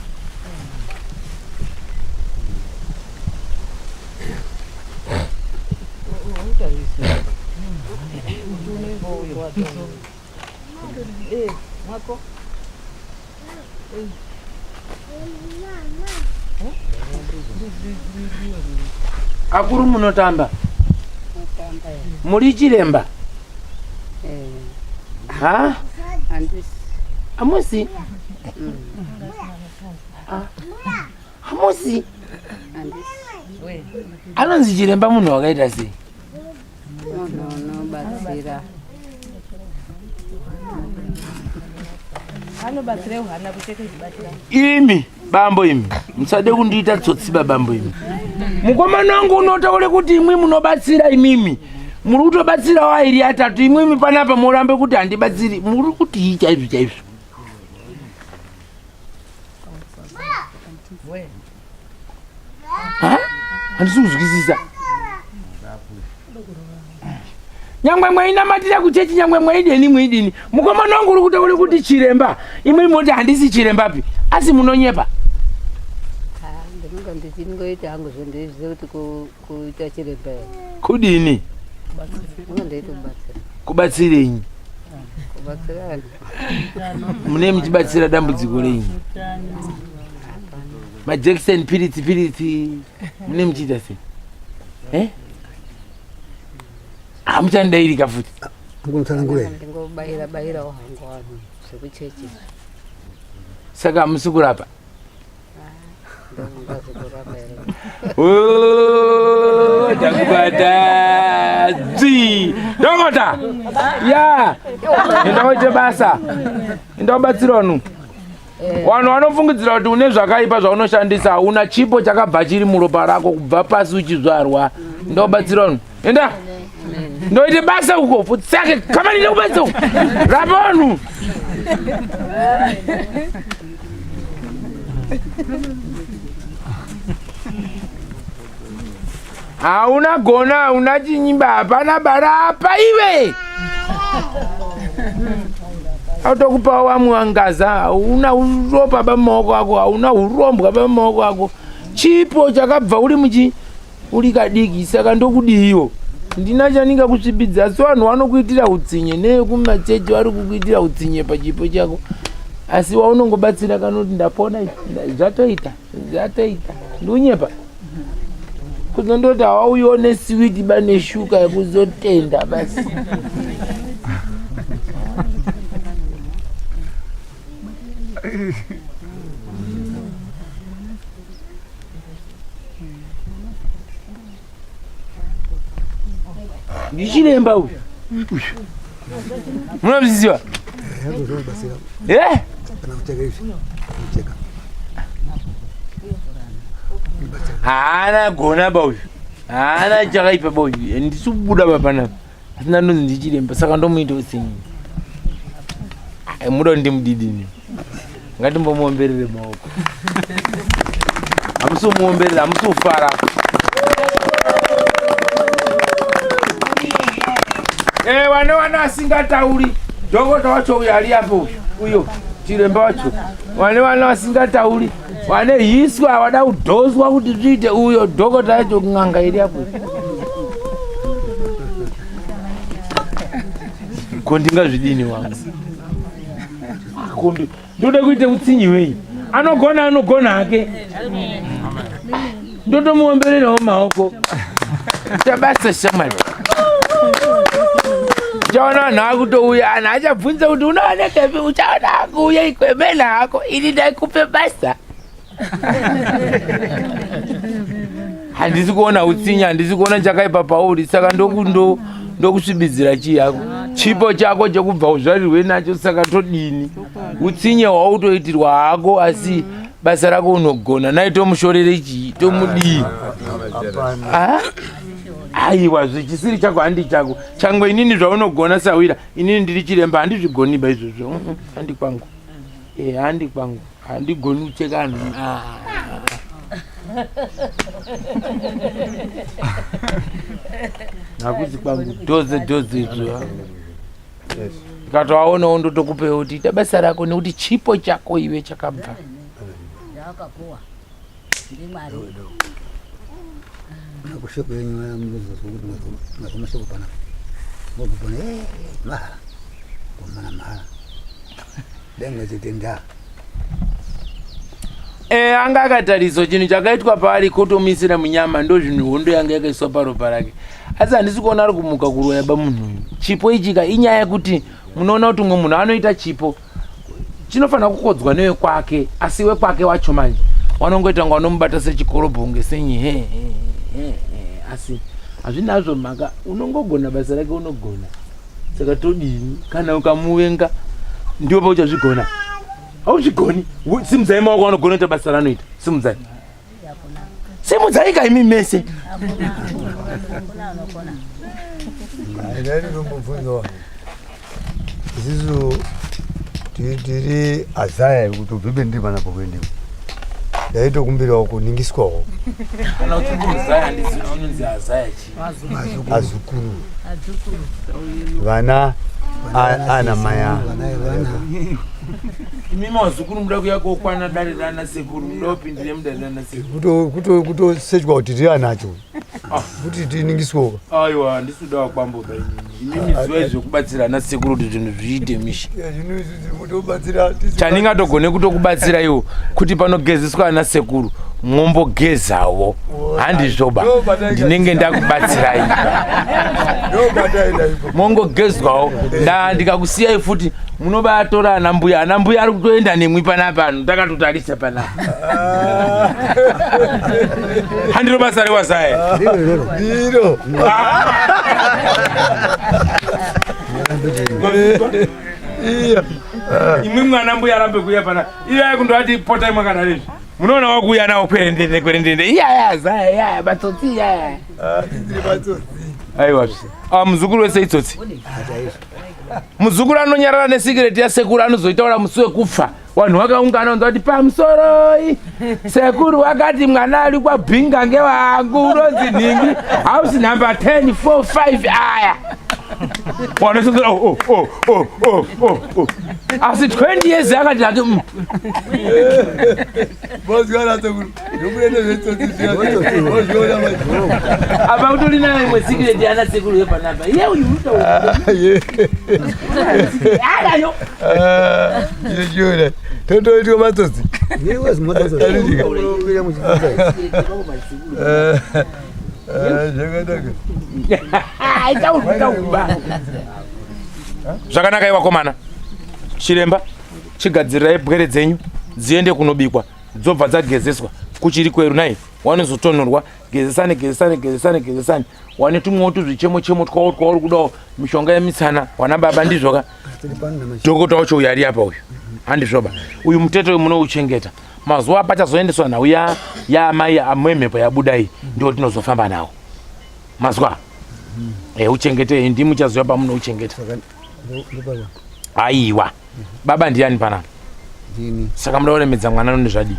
Mwako. Akuru munotamba muri chiremba ha hamusi hamusi anonzi chiremba munhu wakaita sei Munhu unobatsira. Anobatsira hwana kucheke zvibatira. Imi bambo imi musade kundiita tsotsi babambo imi. Mukomana wangu unotaure kuti imwi munobatsira imimi. Muri kutobatsirawo airi atatu imwimi panapa morambe kuti handibatsiri. Muri kutii chaizvo chaizvo? Handisi kuzwisisa. Nyangwe mweinamatira kuchechi, nyangwe mweideni mweidini, mukomana wangu uri kutaura kuti chiremba, imwe moti handisi chirembapi, asi munonyepa. Ndinonga ndichingoita hangu zvondiziva kuti kuita chiremba kudini? Kubatsirenyi? Mune muchibatsira dambudziko renyu majekiseni piritsi piritsi mune muchiita sei? Eh? Hamuchandidairika futi. Ndingobaira bairawo hangu vanhu zvekuchechi. Saka hamusi kurapa? Takubata dzvi dokota ya enda waite basa enda wabatsira vanhu vanhu vanofungidzira kuti une zvakaipa zvaunoshandisa hauna chipo chakabva chiri muropa rako kubva pasi uchizvarwa enda wabatsira vanhu enda ndoite basa uko futsake kamani ndikubatsira uko rapa vanhu hauna gona hauna chinyimba hapana bara apa iwe autokupawo vamwe vangaza hauna uropa pamaoko ako hauna urombwa pamaoko ako chipo chakabva uri muchi uri kadiki saka ndokudiiwo ndina chaninga kusvibidza asi vanhu vanokuitira utsinye neyekumachechi vari kukuitira utsinye pachipo chako asi waunongobatsira kanoti ndapona zvatoita zvatoita ndiunyepa kuzondoti hawauyiwo nesiwiti ba neshuka yekuzotenda basi Ndichiremba uyu. Munozviziva? Eh? Haana gona ba uyu. Haana chakaipa ba uyu. Ndisi kubuda ba panapa. Asi ndandonzi ndichiremba saka ndomuita usinyi. Muda kuti ndimudidini? Ngatimbomuomberere maoko. Hamusi kumuomberera, hamusi kufara. Eh, wane wana asingatauri. Dhokota wacho uyo ari apo uyo. Uyo chiremba wacho. Wane wana asingatauri. Wane hiswa wada kudhoswa kuti zviite uyo dhokota yacho n'anga iri apo. Ko ndingazvidini wangu? Kombi ndoda kuita utsinyi wei? Anogona anogona hake. Ndotomuombererawo maoko. Tabasa shamwari. Uchaona vanhu akutouya anhu achabvunza kuti unoona kepi uchaona akuuya ikwemena hako ini ndaikupe basa. Handisi kuona utsinye, handisi kuona chakaipa pauri, saka ndokusvibidzira chii yako chipo chako chekubva uzvarirwe nacho, saka todini? Utsinye hwautoitirwa hako, asi basa rako unogona. Nai tomushorere chii? Tomudii? Aiwa, zvichisiri chako handi chako changwe. Inini zvaunogona sawira, inini ndiri chiremba, handizvigoni ba izvozvo. Handi kwangu, handi kwangu, handigoni kucheka anhu. Hakuzi kwangu, dhoze dhoze izvo. Ndikatoaonawo ndotokupewo kuti ita basa rako nekuti chipo chako iwe chakabva. Nakushoko yenyu munozozwa kuti mazwa mashoko panapa. Mobva eh mahara. Komana mahara. Dai mwazitenda. Eh, anga akatariswa chinhu chakaitwa paari kotomuisira munyama ndozvinhu hondo yanga yakaiswa paropa rake asi handisi kuona ari kumuka kuroya ba munhu uyu chipo ichika inyaya yekuti munoona kuti umwe munhu anoita chipo chinofanira kukodzwa newekwake asi wekwake wacho manje wanongoita kunge wanomubata sechikorobho kunge senyi he he he asi hazvinazvo mhaka unongogona basa rake unogona saka todini kana ukamuvenga ndiwo pauchazvigona hauzvigoni simudzai maoko anogona kuita basa raanoita simudzai simudzai kaimi mese. Ndinombobvunzawo isusu tiri azaya kuti ubvebe ndiri panapo kuendepo ndaitokumbirawo kuningiswawo Kana uchinzi muzaya handizivi kuti unonzi azaya chii. Azukuru vana ana maya. Imi mazukuru muda kuya kokwana dare rana sekuru, muda kupindire mudare rana sekuru. Kutosechwa kuti tiri anacho kuti tiningiswawo. Aiwa, handisi kuda wakwamboba inini. Imimi zivai zvekubatsira ana sekuru kuti zvinhu zviite misha. Chandingatogone kutokubatsira iwo kuti panogezeswa ana sekuru mwombogezawo, handizvoba? Ndinenge ndakubatsirai, mongogezwawo. Ndikakusiyai futi munobatora ana mbuya, ana mbuya ari kutoenda nemwi panapa, ano takatotarisa panapa. Handiro basa rewazaya. Ndiro. Imwi mwana mbuya arambe kuuya pana iyaya kundovati potai mwakadaro izvi munoona wakuuya nawo kwerendende kwerendende iyaya zaya iyaya matsotsi iyaya. Aiwa, ah, muzukuru wese itsotsi. Muzukuru anonyarara nesikireti yasekuru anozoitaura musi wekufa vanhu vakaungana vanza kuti pamusoroi sekuru wakati mwana ari kwabhinga ngewangu unonzi nhingi house number 10 4 5 aya wanosoa oh, oh, oh, oh, oh, oh. Asi 20 years akati ati Apa kutori nayo imwe sikireti yana sekuru yepanapa iye uyu anayo. Yechiona totoitwa matsotsi. Zvakanaka. Zvakanaka iwakomana chiremba, chigadzirirai pwere dzenyu dziende kunobikwa, dzobva dzagezeswa. Kuchiri kweru nai wanozotonhorwa. Gezesani, gezesani, gezesani, gezesani. Wane tumwewo tuzvichemo chemo twawo twauri kudawo mishonga yemitsana wana baba, ndizvoka? Dhokota wacho uyu ari apa uyu, handizvoba? Uyu mutete uyu munouchengeta mazuva apachazoendeswa nhau yaamai amwemhepo yabuda iyi, ndio tinozofamba nawo mazwa. Uchengete, ndimi muchaziva pamunouchengeta. Aiwa baba, ndiani panapa? Ndini. Saka muda kuremedza mwana noni zvadii?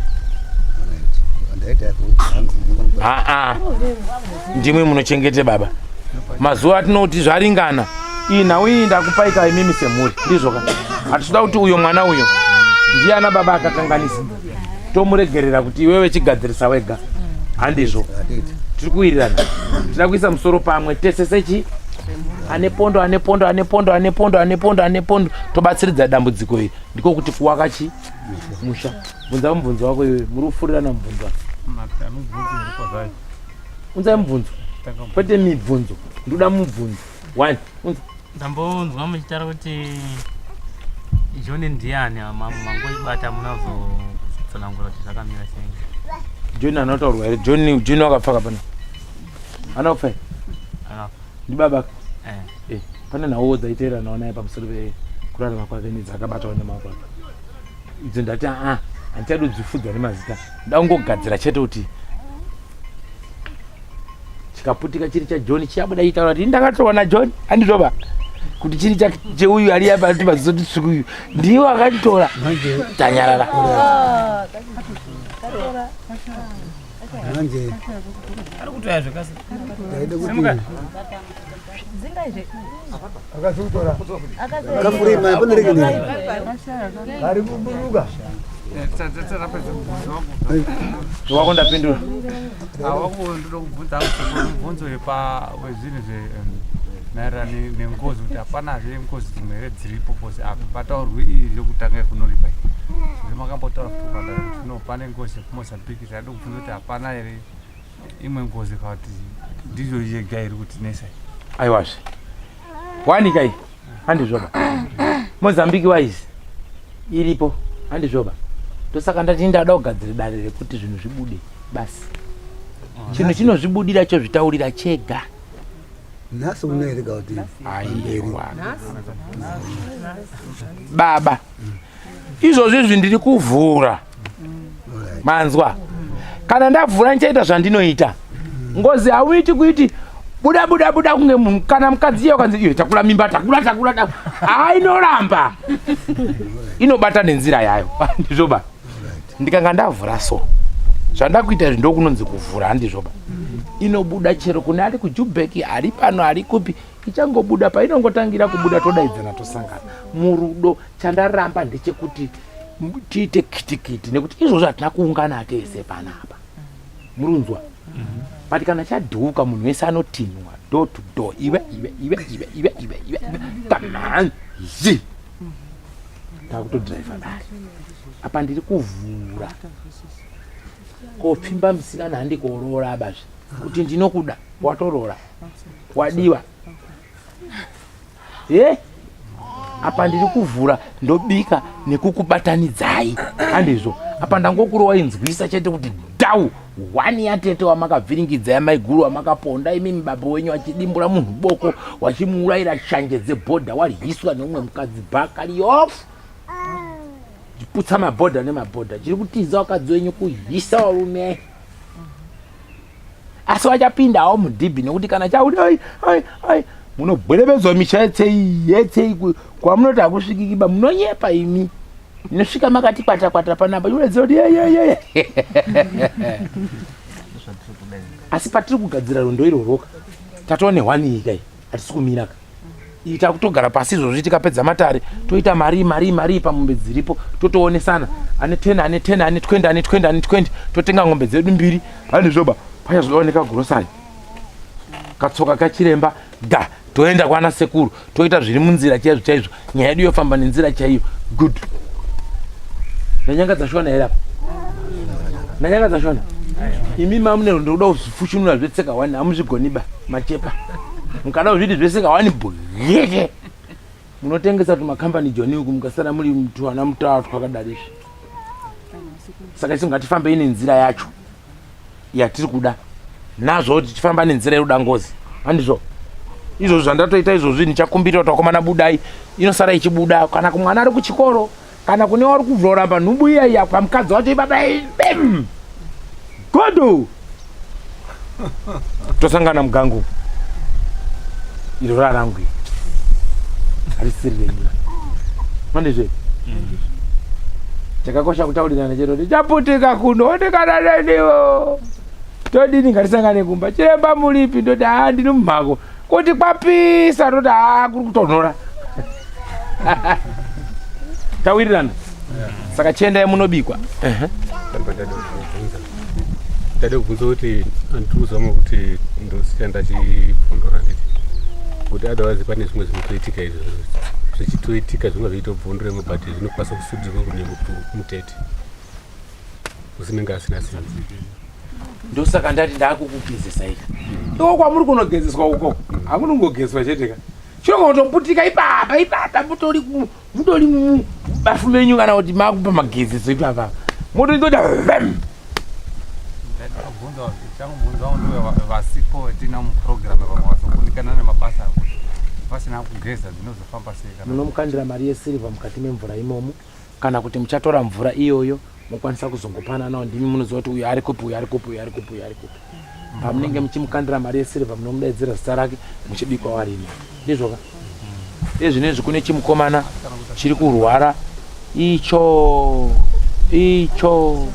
Aa, ndimwe munochengete baba mazuva atinoti zvaringana. Iyi nhau iyi ndakupai ka imimi semhuri, ndizvoka? Hatitoda kuti uyo mwana uyo ndiana baba akakanganisa tomuregerera kuti iwewe chigadzirisa wega, handizvo? Tiri kuwirirana, tida kuisa musoro pamwe tese sechi ane pondo, ane pondo, ane pondo, ane pondo, ane pondo, ane pondo, tobatsiridza dambudziko iri. Ndiko kuti kuwaka chi musha. Bvunza mubvunzo wako iwe, muri kufurirana mubvunzo wako. Unzai mubvunzo, kwete mibvunzo, ndoda mubvunzo one, unza. Ndambonzwa muchitaura kuti John ndiani, mangoibata munazotsanangura kuti zvakamira sei. John anotaurwa here? John, John wakapfaka pana ana kufa here? Akafa. Ndibaba. Eh. Pane nhauwo dzaiteeranawo naye pamusoro pekurarama kwake nedzakabatwawo nemaoko ake idzo. Ndati aa, handichadi kudzifudza nemazita, ndangogadzira chete kuti chikaputika chiri chaJohn chichabuda chitaura kuti ndakatorwa naJohn, handizvoba? Kuti chiri cheuyu ari apa ati maziso titsvuku uyu ndiwo akatitora, tanyarara. Manje Ari kutoya zvekasi. Ndaida kuti kafurima pane regenera ari kuburuka. Wako ndapindura. Awako ndoda kubvunza hangu mubvunzo wepa wezvinhu zve maererano nengozi, kuti hapanazve ngozi dzimwe here dziripo pose apa pataurwe iri yokutanga yekunoripa iyi. Sezvo makambotaura futi kubhadhara kuti no, pane ngozi yekuMozambique, taida kubvunza kuti hapana here imwe ngozi kana kuti ndizvo yega iri kutinesa iyi? Aiwazve, wanika iyi, handizvoba? Mozambique wise iripo, handizvoba? Ndosaka ndati ndada kugadzira dare rekuti zvinhu zvibude basi. Chinhu chinozvibudira chozvitaurira chega. Nhasi unoerega kuti Aiwa baba, izvozvo izvi ndiri kuvhura, manzwa? Kana ndavhura ndichaita zvandinoita. Ngozi hauiti kuiti. Buda buda buda kunge munhu kana mukadzi iye ukanzi iwe takura mimba takura takura takura. Ah inoramba. Inobata nenzira yayo. Ndizvo ba. Ndikanga ndavhura so. Zvandakuita izvi ndokunonzi kuvhura handizvo ba. Inobuda chero kune ari kuJubek ari pano ari kupi ichangobuda painongotangira kubuda todaidzana tosangana. Murudo chandaramba ndechekuti tiite kitikiti nekuti izvozvo hatina kuungana tese panapa. Murunzwa. But kana chadhuka munhu wese anotinwa door to door iwe iwe iwe iwe iwe iwe iwe kamhanzi takutodhiraivha dare apa ndiri kuvhura kopfimba musikana handi koroora abazve kuti ndinokuda watoroora wadiwa ye apa ndiri kuvhura ndobika nekukubatanidzai handizvo apa ndangokurova inzwisa chete kuti dhau hwani yatete wamakabviringidza yamaiguru wamakaponda imimi baba wenyu achidimbura munhu boko wachimuurayira shanje dzebhodha waryiswa neumwe mukadzi bhakali yofu chiputsa mabhodha nemabhodha chiri kutiza wakadzi wenyu kuhisa warume asi vachapindawo mudhibhi nekuti kana chauti ai ai ai munobwerevedzwa misha yetsei yetsei kwamunoti hakusvikikiba munonyepa imi munosvika makati kwata kwata panapa iuratidza kuti yeyeyeye asi patiri kugadzira rondo iroroka tatova nehwani iyi kai hatisi kumira ka iyi takutogara pasi izvozvi tikapedza matare toita marii marii marii pamombe dziripo totoonesana ane 10 ane 10 ane 20 ane 20 ane 20 totenga ngombe dzedu mbiri handizvoba pachazooneka grocery katsoka kachiremba ga toenda kwana sekuru toita zviri munzira chaizvo chaizvo nyaya yedu yofamba nenzira chaiyo good ndanyanga dzashona here apa ndanyanga dzashona imi mamune ndokuda kuzvifushunura zvetseka wani hamuzvigoni ba machepa mukada kuzviti zveseka wani bweke munotengesa tumakambani joni uku mukasara muri tuana mutawa twakadari izvi saka isu ngatifambei nenzira yacho yatiri kuda nazvo tichifamba nenzira yekuda ngozi handizvo izvozvo zvandatoita izvozvi ndichakumbirira kuti vakomana budai inosara ichibuda kana kumwana ari kuchikoro kana kune wari kuzoramba nhubu iya iya pamukadzi wacho ibaba bem godo tosangana mugango iro rarangu iri harisiri renyu mandizve chakakosha kutaurirana chero tichaputika kuno onekana neniwo todini ngatisangane kumba chiremba muripi ndoti haa ndiri mumhako kuti kwapisa ndoti haa kuri kutonhora tawirirana saka chiendai munobikwa ndade kubvunza kuti andikuzama kuti ndosiya ndachibvondora nditi kuti otherwise pane zvimwe zvinotoitika izvo zvichitoitika zvinga zvichitobvondoremo but zvinokwanisa kusudzirwa kune mutete usinenge asina simba ndosaka ndati ndakukugezesa ika iko kwamuri kunogezeswa uko hakunongogezwa chete ka chinongotoputika ipapa ipapa mutori mutori mubafu menyu kana kuti makupa magezeso ipapa motoitoda vem changobvunzawo ndiwe vasipo tina muprogram vamwe vazokundikana nemabasa vasina kugeza dzinozofamba sei kana munomukandira mari yesirivha mukati memvura imomo kana kuti muchatora mvura iyoyo mokwanisa kuzongopananawo ndimi munoziva kuti uyu ari kupi uyu ari kupi uyu ari kupi uyu ari kupi pamunenge muchimukandira mari yesirivha munomudaidzira zita rake muchibikwa warimo ndizvoka iye zvinezvi kune chimukomana chiri kurwara icho icho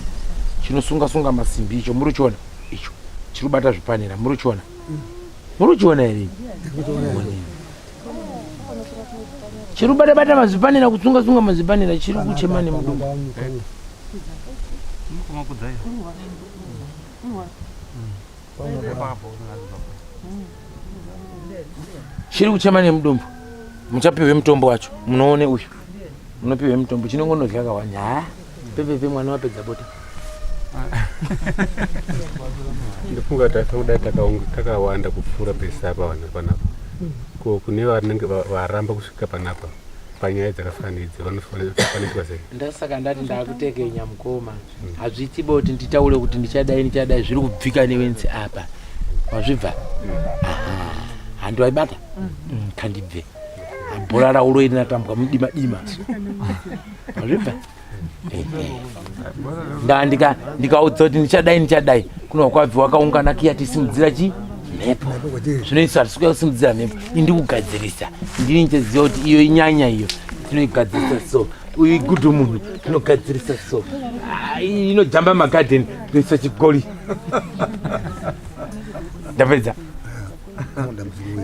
chinosunga sunga masimbi icho muri kuchiona icho chiri kubata zvipanera muri kuchiona muri kuchiona here chiri kubata bata mazvipanera kutsunga sunga mazvipanera chiri kuchema nemudumbu Chiri kuchema nemudumbu. Muchapiwe mutombo wacho. Munoone uyu. Munopiwe mutombo chinongonodya kawanya. Ha. Pepepe mwana wapedza bota. Ndofunga kuti taifanira kudai takawanda kupfuura pese apa vanhu panapa. Ko kune vanenge varamba kusvika panapa panyaya dzakafanana idzi vanofanirwa sei? Ndosaka ndati ndakutekenya mukoma. Hazviiti bo kuti nditaure kuti ndichadai ndichadai zviri kubvika newenzi apa. Wazvibva? Aha. Handi waibata? Kandibve. Bhora raulo iri ratambwa mudima dima. Wazvibva? Ndandika ndikaudza kuti ndichadai ndichadai kunobva kwabvi wakaungana kiya tisimudzira chi? Mhepo zvinoiswa hatisi kuya kusimudzira mhepo, indi kugadzirisa. Ndini ndichaziva kuti iyo inyanya iyo tinoigadzirisa so, uyu igudu munhu tinogadzirisa so, ah, inojamba magadheni tinoisa chigoli. Ndapedza.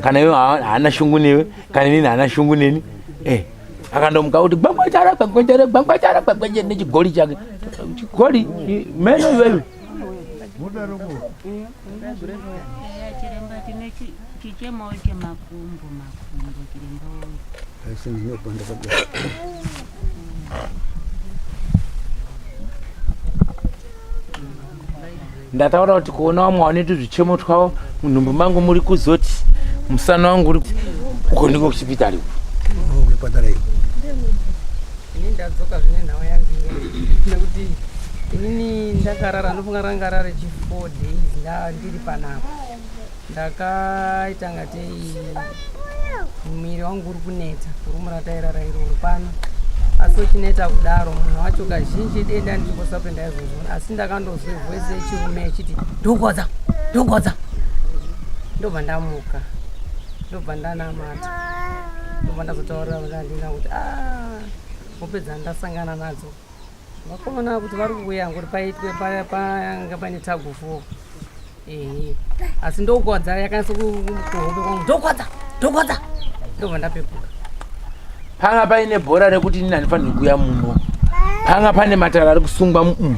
Kana iwe haana shungu newe, kana inini haana shungu neni. Eh, akandomuka kuti gwangwachara gwangwachara gwangwachara gwangwachara nechigoli chake, chigoli meno iwewe. Chiremba tine chichemo chemakumbo makumbo chiremba uyu. Ndataura kuti kuona vamwe vane tuzvichemo twavo munhumbu mangu muri kuzoti musana wangu uri uko ndiko kuchipitari uko. Kuchipatara iko. Ini ndadzoka zvine nhau yangu nekuti inini ndakarara ndofunga ranga rari chi 4 days ndiri panapa ndakaita ngatei muviri wangu uri kuneta rumu ratairara iroro pano asi uchineta kudaro munhu wacho kazhinji denda ndichikosape ndaizozviona asi ndakandozwe voice yechirume yechiti ndokodza ndokodza ndobva ndamuka ndobva ndanamata ndobva ndazotaurira vandandina kuti a ah, hope dzandasangana nadzo vakomana kuti vari kuuya ngoti paitwe panga paine tagufo ehe asi ndokodza yakanasa kuhope kwangu ndokodza ndokodza ndobva ndapepuka panga paine bhora rekuti inini handifanirwi kuuya muno panga pane matara ari kusungwa mumu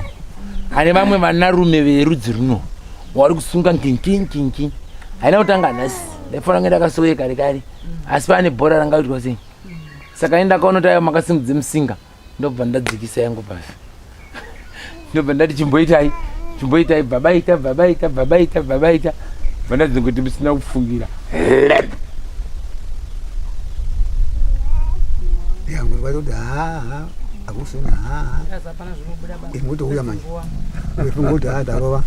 ane vamwe vanarume verudzi runo wari kusunga nkinkinkinki haina kutanga nhasi ndaifanira kunge ndakasouye kare kare asi pane bhora ranga kuitwa sei saka ini ndakaona kuti aiwa makasimudze musinga ndobva ndadzikisa yangu pasi ndobva ndati chimboitai chimboitai bvabaita bvabaita bvabaita bvabaita bva ndadzingoti musina kufungira lep yangu vatoti haha akusina haha imutouya manje ufunga kuti haa tarova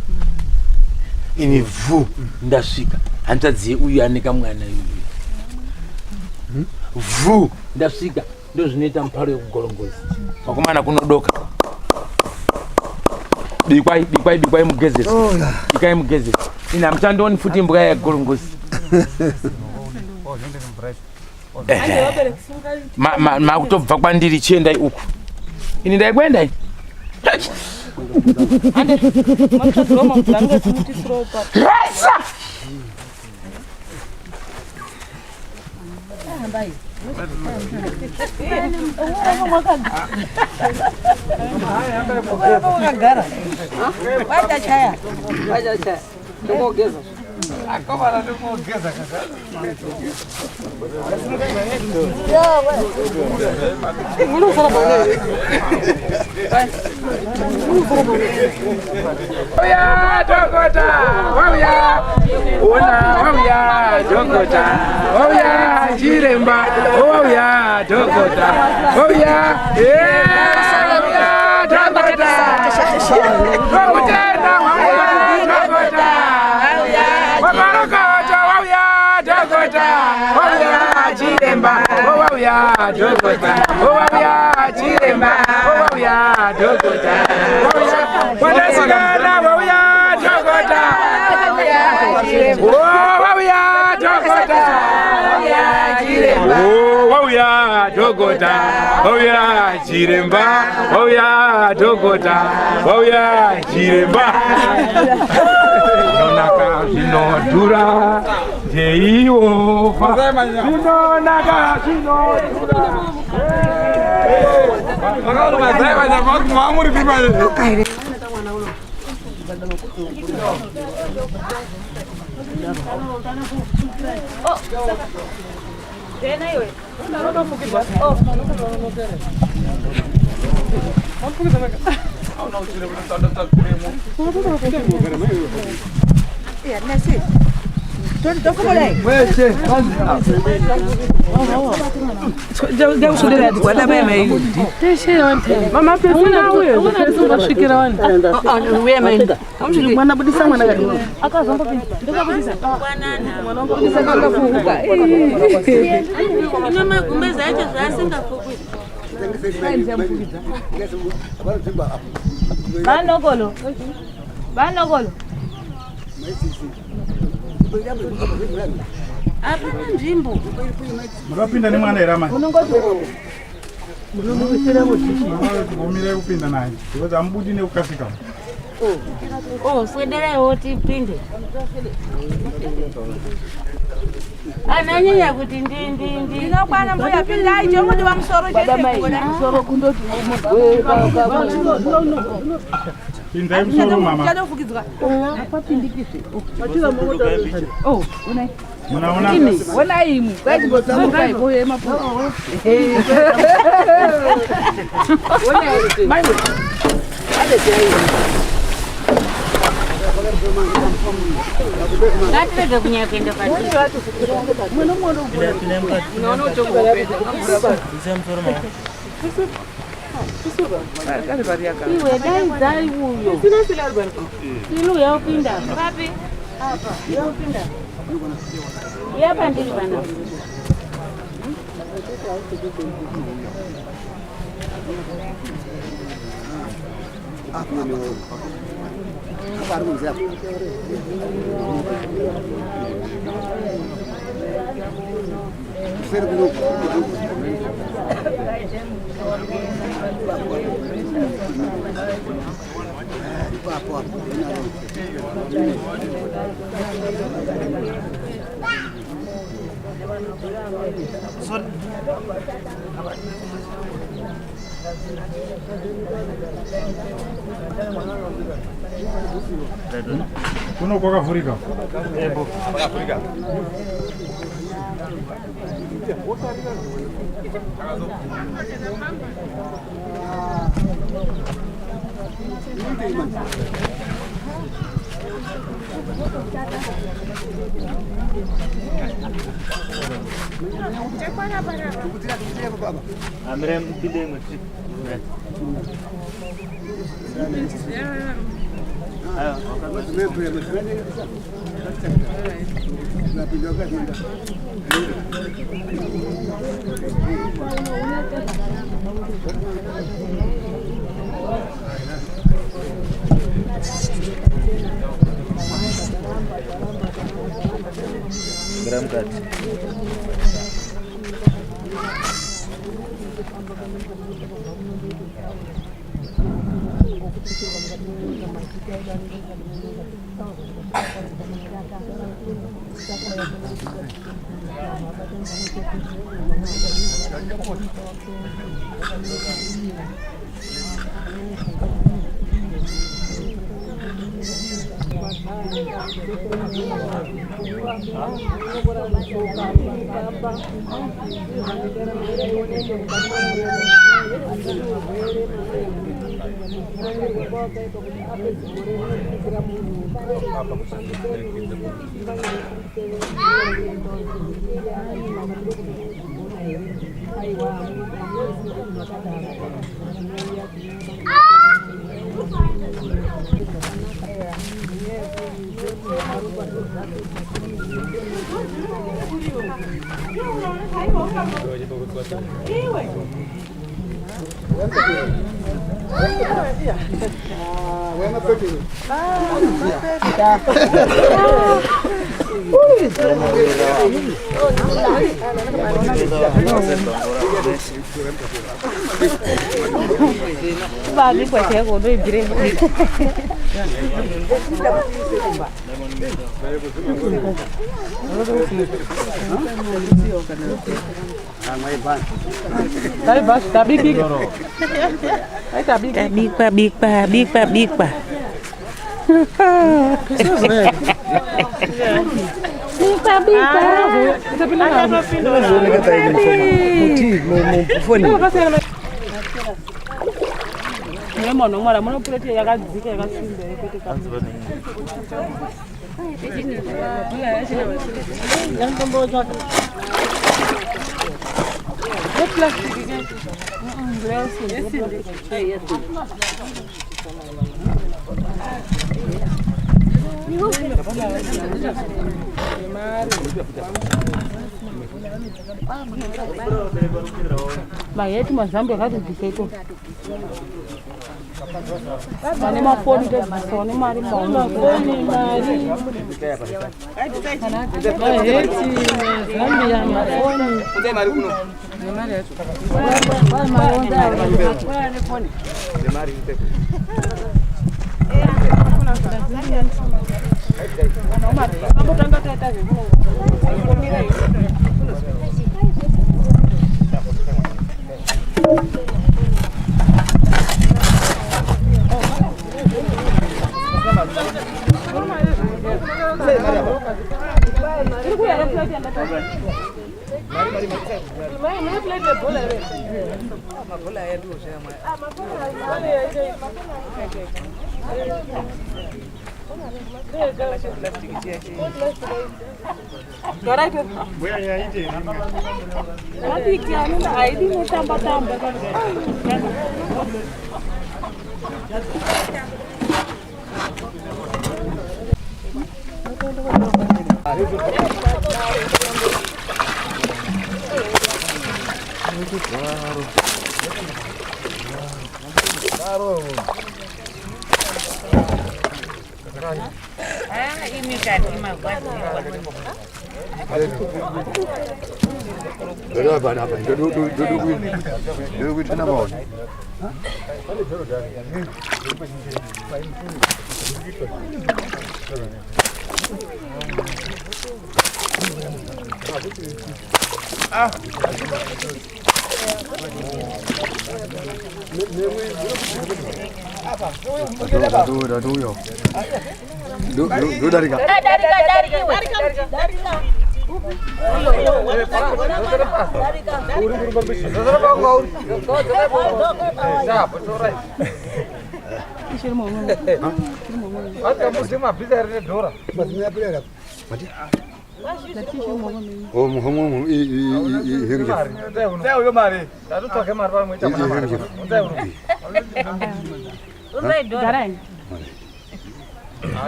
ini vhu ndasvika hanzvadzi uyu ane kamwana uyu vhu ndasvika ndozvinoita muparo yekugorongozi vakomana kunodoka bikwai bikwai bikwai mugezesi oh, bikai mugezesi ini hamuchandioni futi imbwa yegorongozi makutobva kwandiri chiendai uku ini ndaikuendai Rasa! Wakagara. Wachachaya. Wachachaya. Ndokogeza. Akomana ndokogeza kaka. Wauya Dhokota, wauya ona, wauya Dhokota, wauya chiremba, wauya Dhokota, wauya wauya Dhokota, wakutenda wauya Dhokota, wamarokota wauya Dhokota, wauya chiremba, wauya Dhokota, wauya chiremba, wauya Dhokota, wanasikana wauya Dhokota, wauya Dhokota, wauya Dhokota, wauya chiremba, wauya Dhokota, wauya chiremba. Zvinonaka zvinodhura ndeiwo zvinonaka zvinodhura. Mwana budisa mwana kadi. Ino magumbeze acho zvaasingafukwi. Banokolo. Banokolo. Hapana nzvimbo. Munopinda nemwana here amai? Mumirai kupinda naye because hamubudi nekukasika. Oh, swederaiwo tipinde. Ananyanya kuti ndi ndi ndi. Ndinokwana mbuya pindai chomodiwa musoro chete musoro kundoti Pindai musoro mama. Chatofukidzwa. Munaona? Ona imwe. Ngatirege kunyanya kuenda padhuze. Iwe dai dzai uyo. Inu yaupinda papi? Apa yaupinda. Yapa ndiri pana. Kuno kwakavhurika. Amire mpinde imwe trip. Ngira mukati. Kubabikwa chaiko unoibvire Tabikwa bikwa bikwa bikwa. Bikwa bikwa. Nemunhu mwana munopureti yakadzika yakasimba kwete Maheti mazambi akatibvisa iko. Vane mafoni tobvisawo nemari mafoni mari maheti mazambia mafoni nemari yacho Vambotanga taita zvekumira. Haidi kutamba tamba. Ndodarika.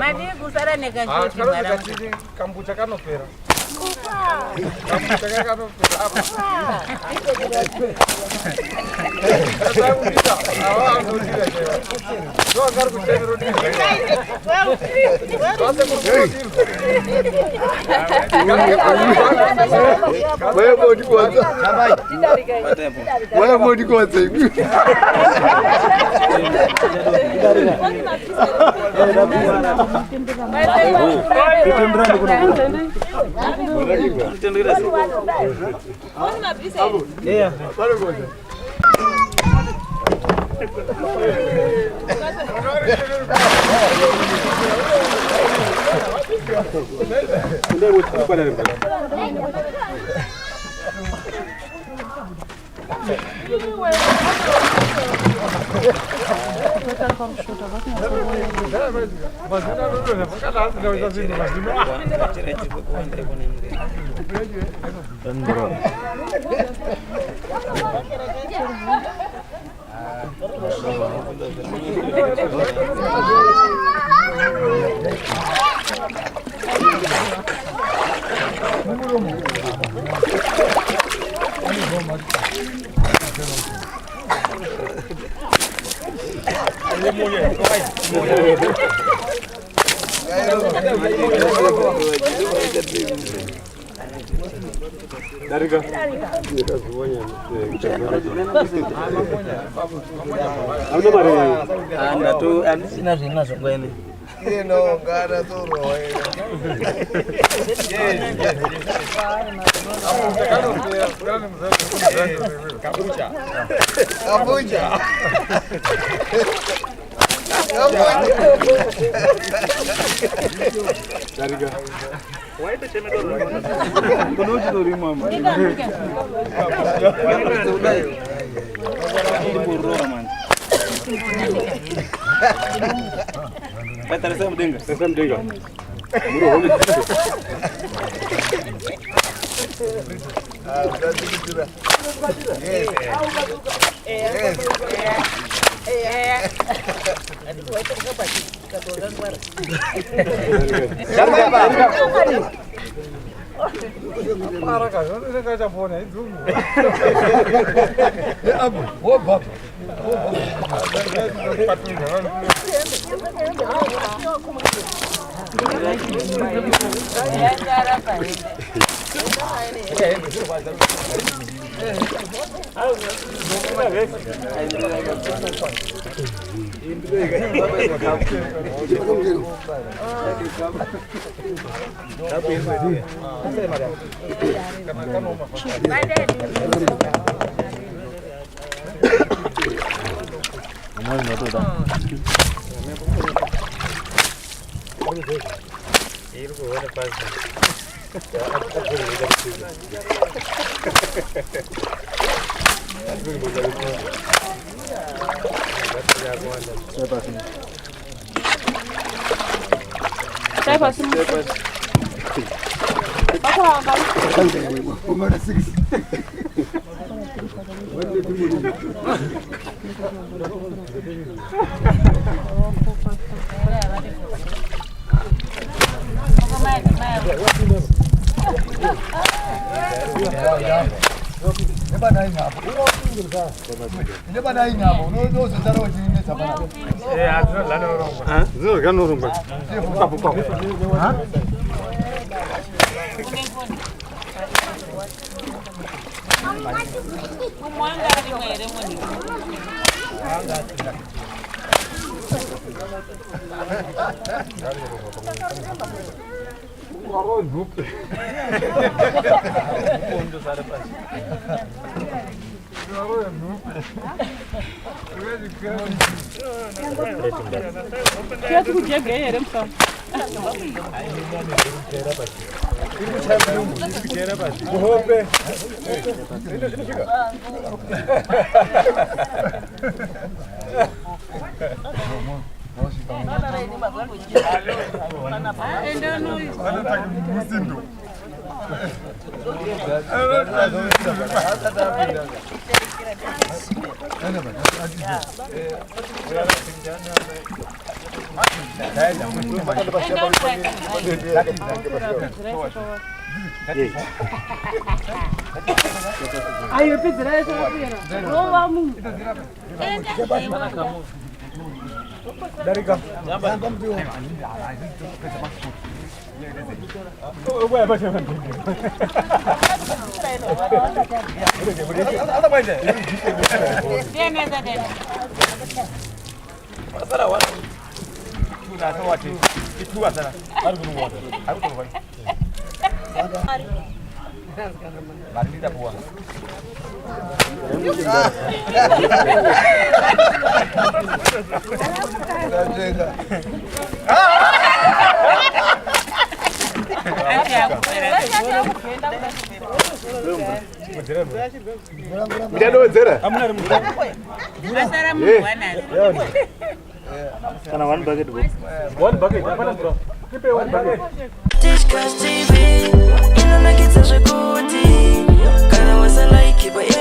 Madii kusara nekachoti mwana. Kambucha kanopera. Kambucha kanopera apa. Handisina zvinazvo kwene. Dzinodya norumba. Papo papo. Chiyati kujegei here musango? Kuhope. Ayo pedzerai zvakapera. Rova munhu. Darika. Muchadowedzera? Kana one bucket bro. One bucket. Hapana bro. Tipe one bucket. Tichkach TV inonakidza zvekuti kana wasa like pa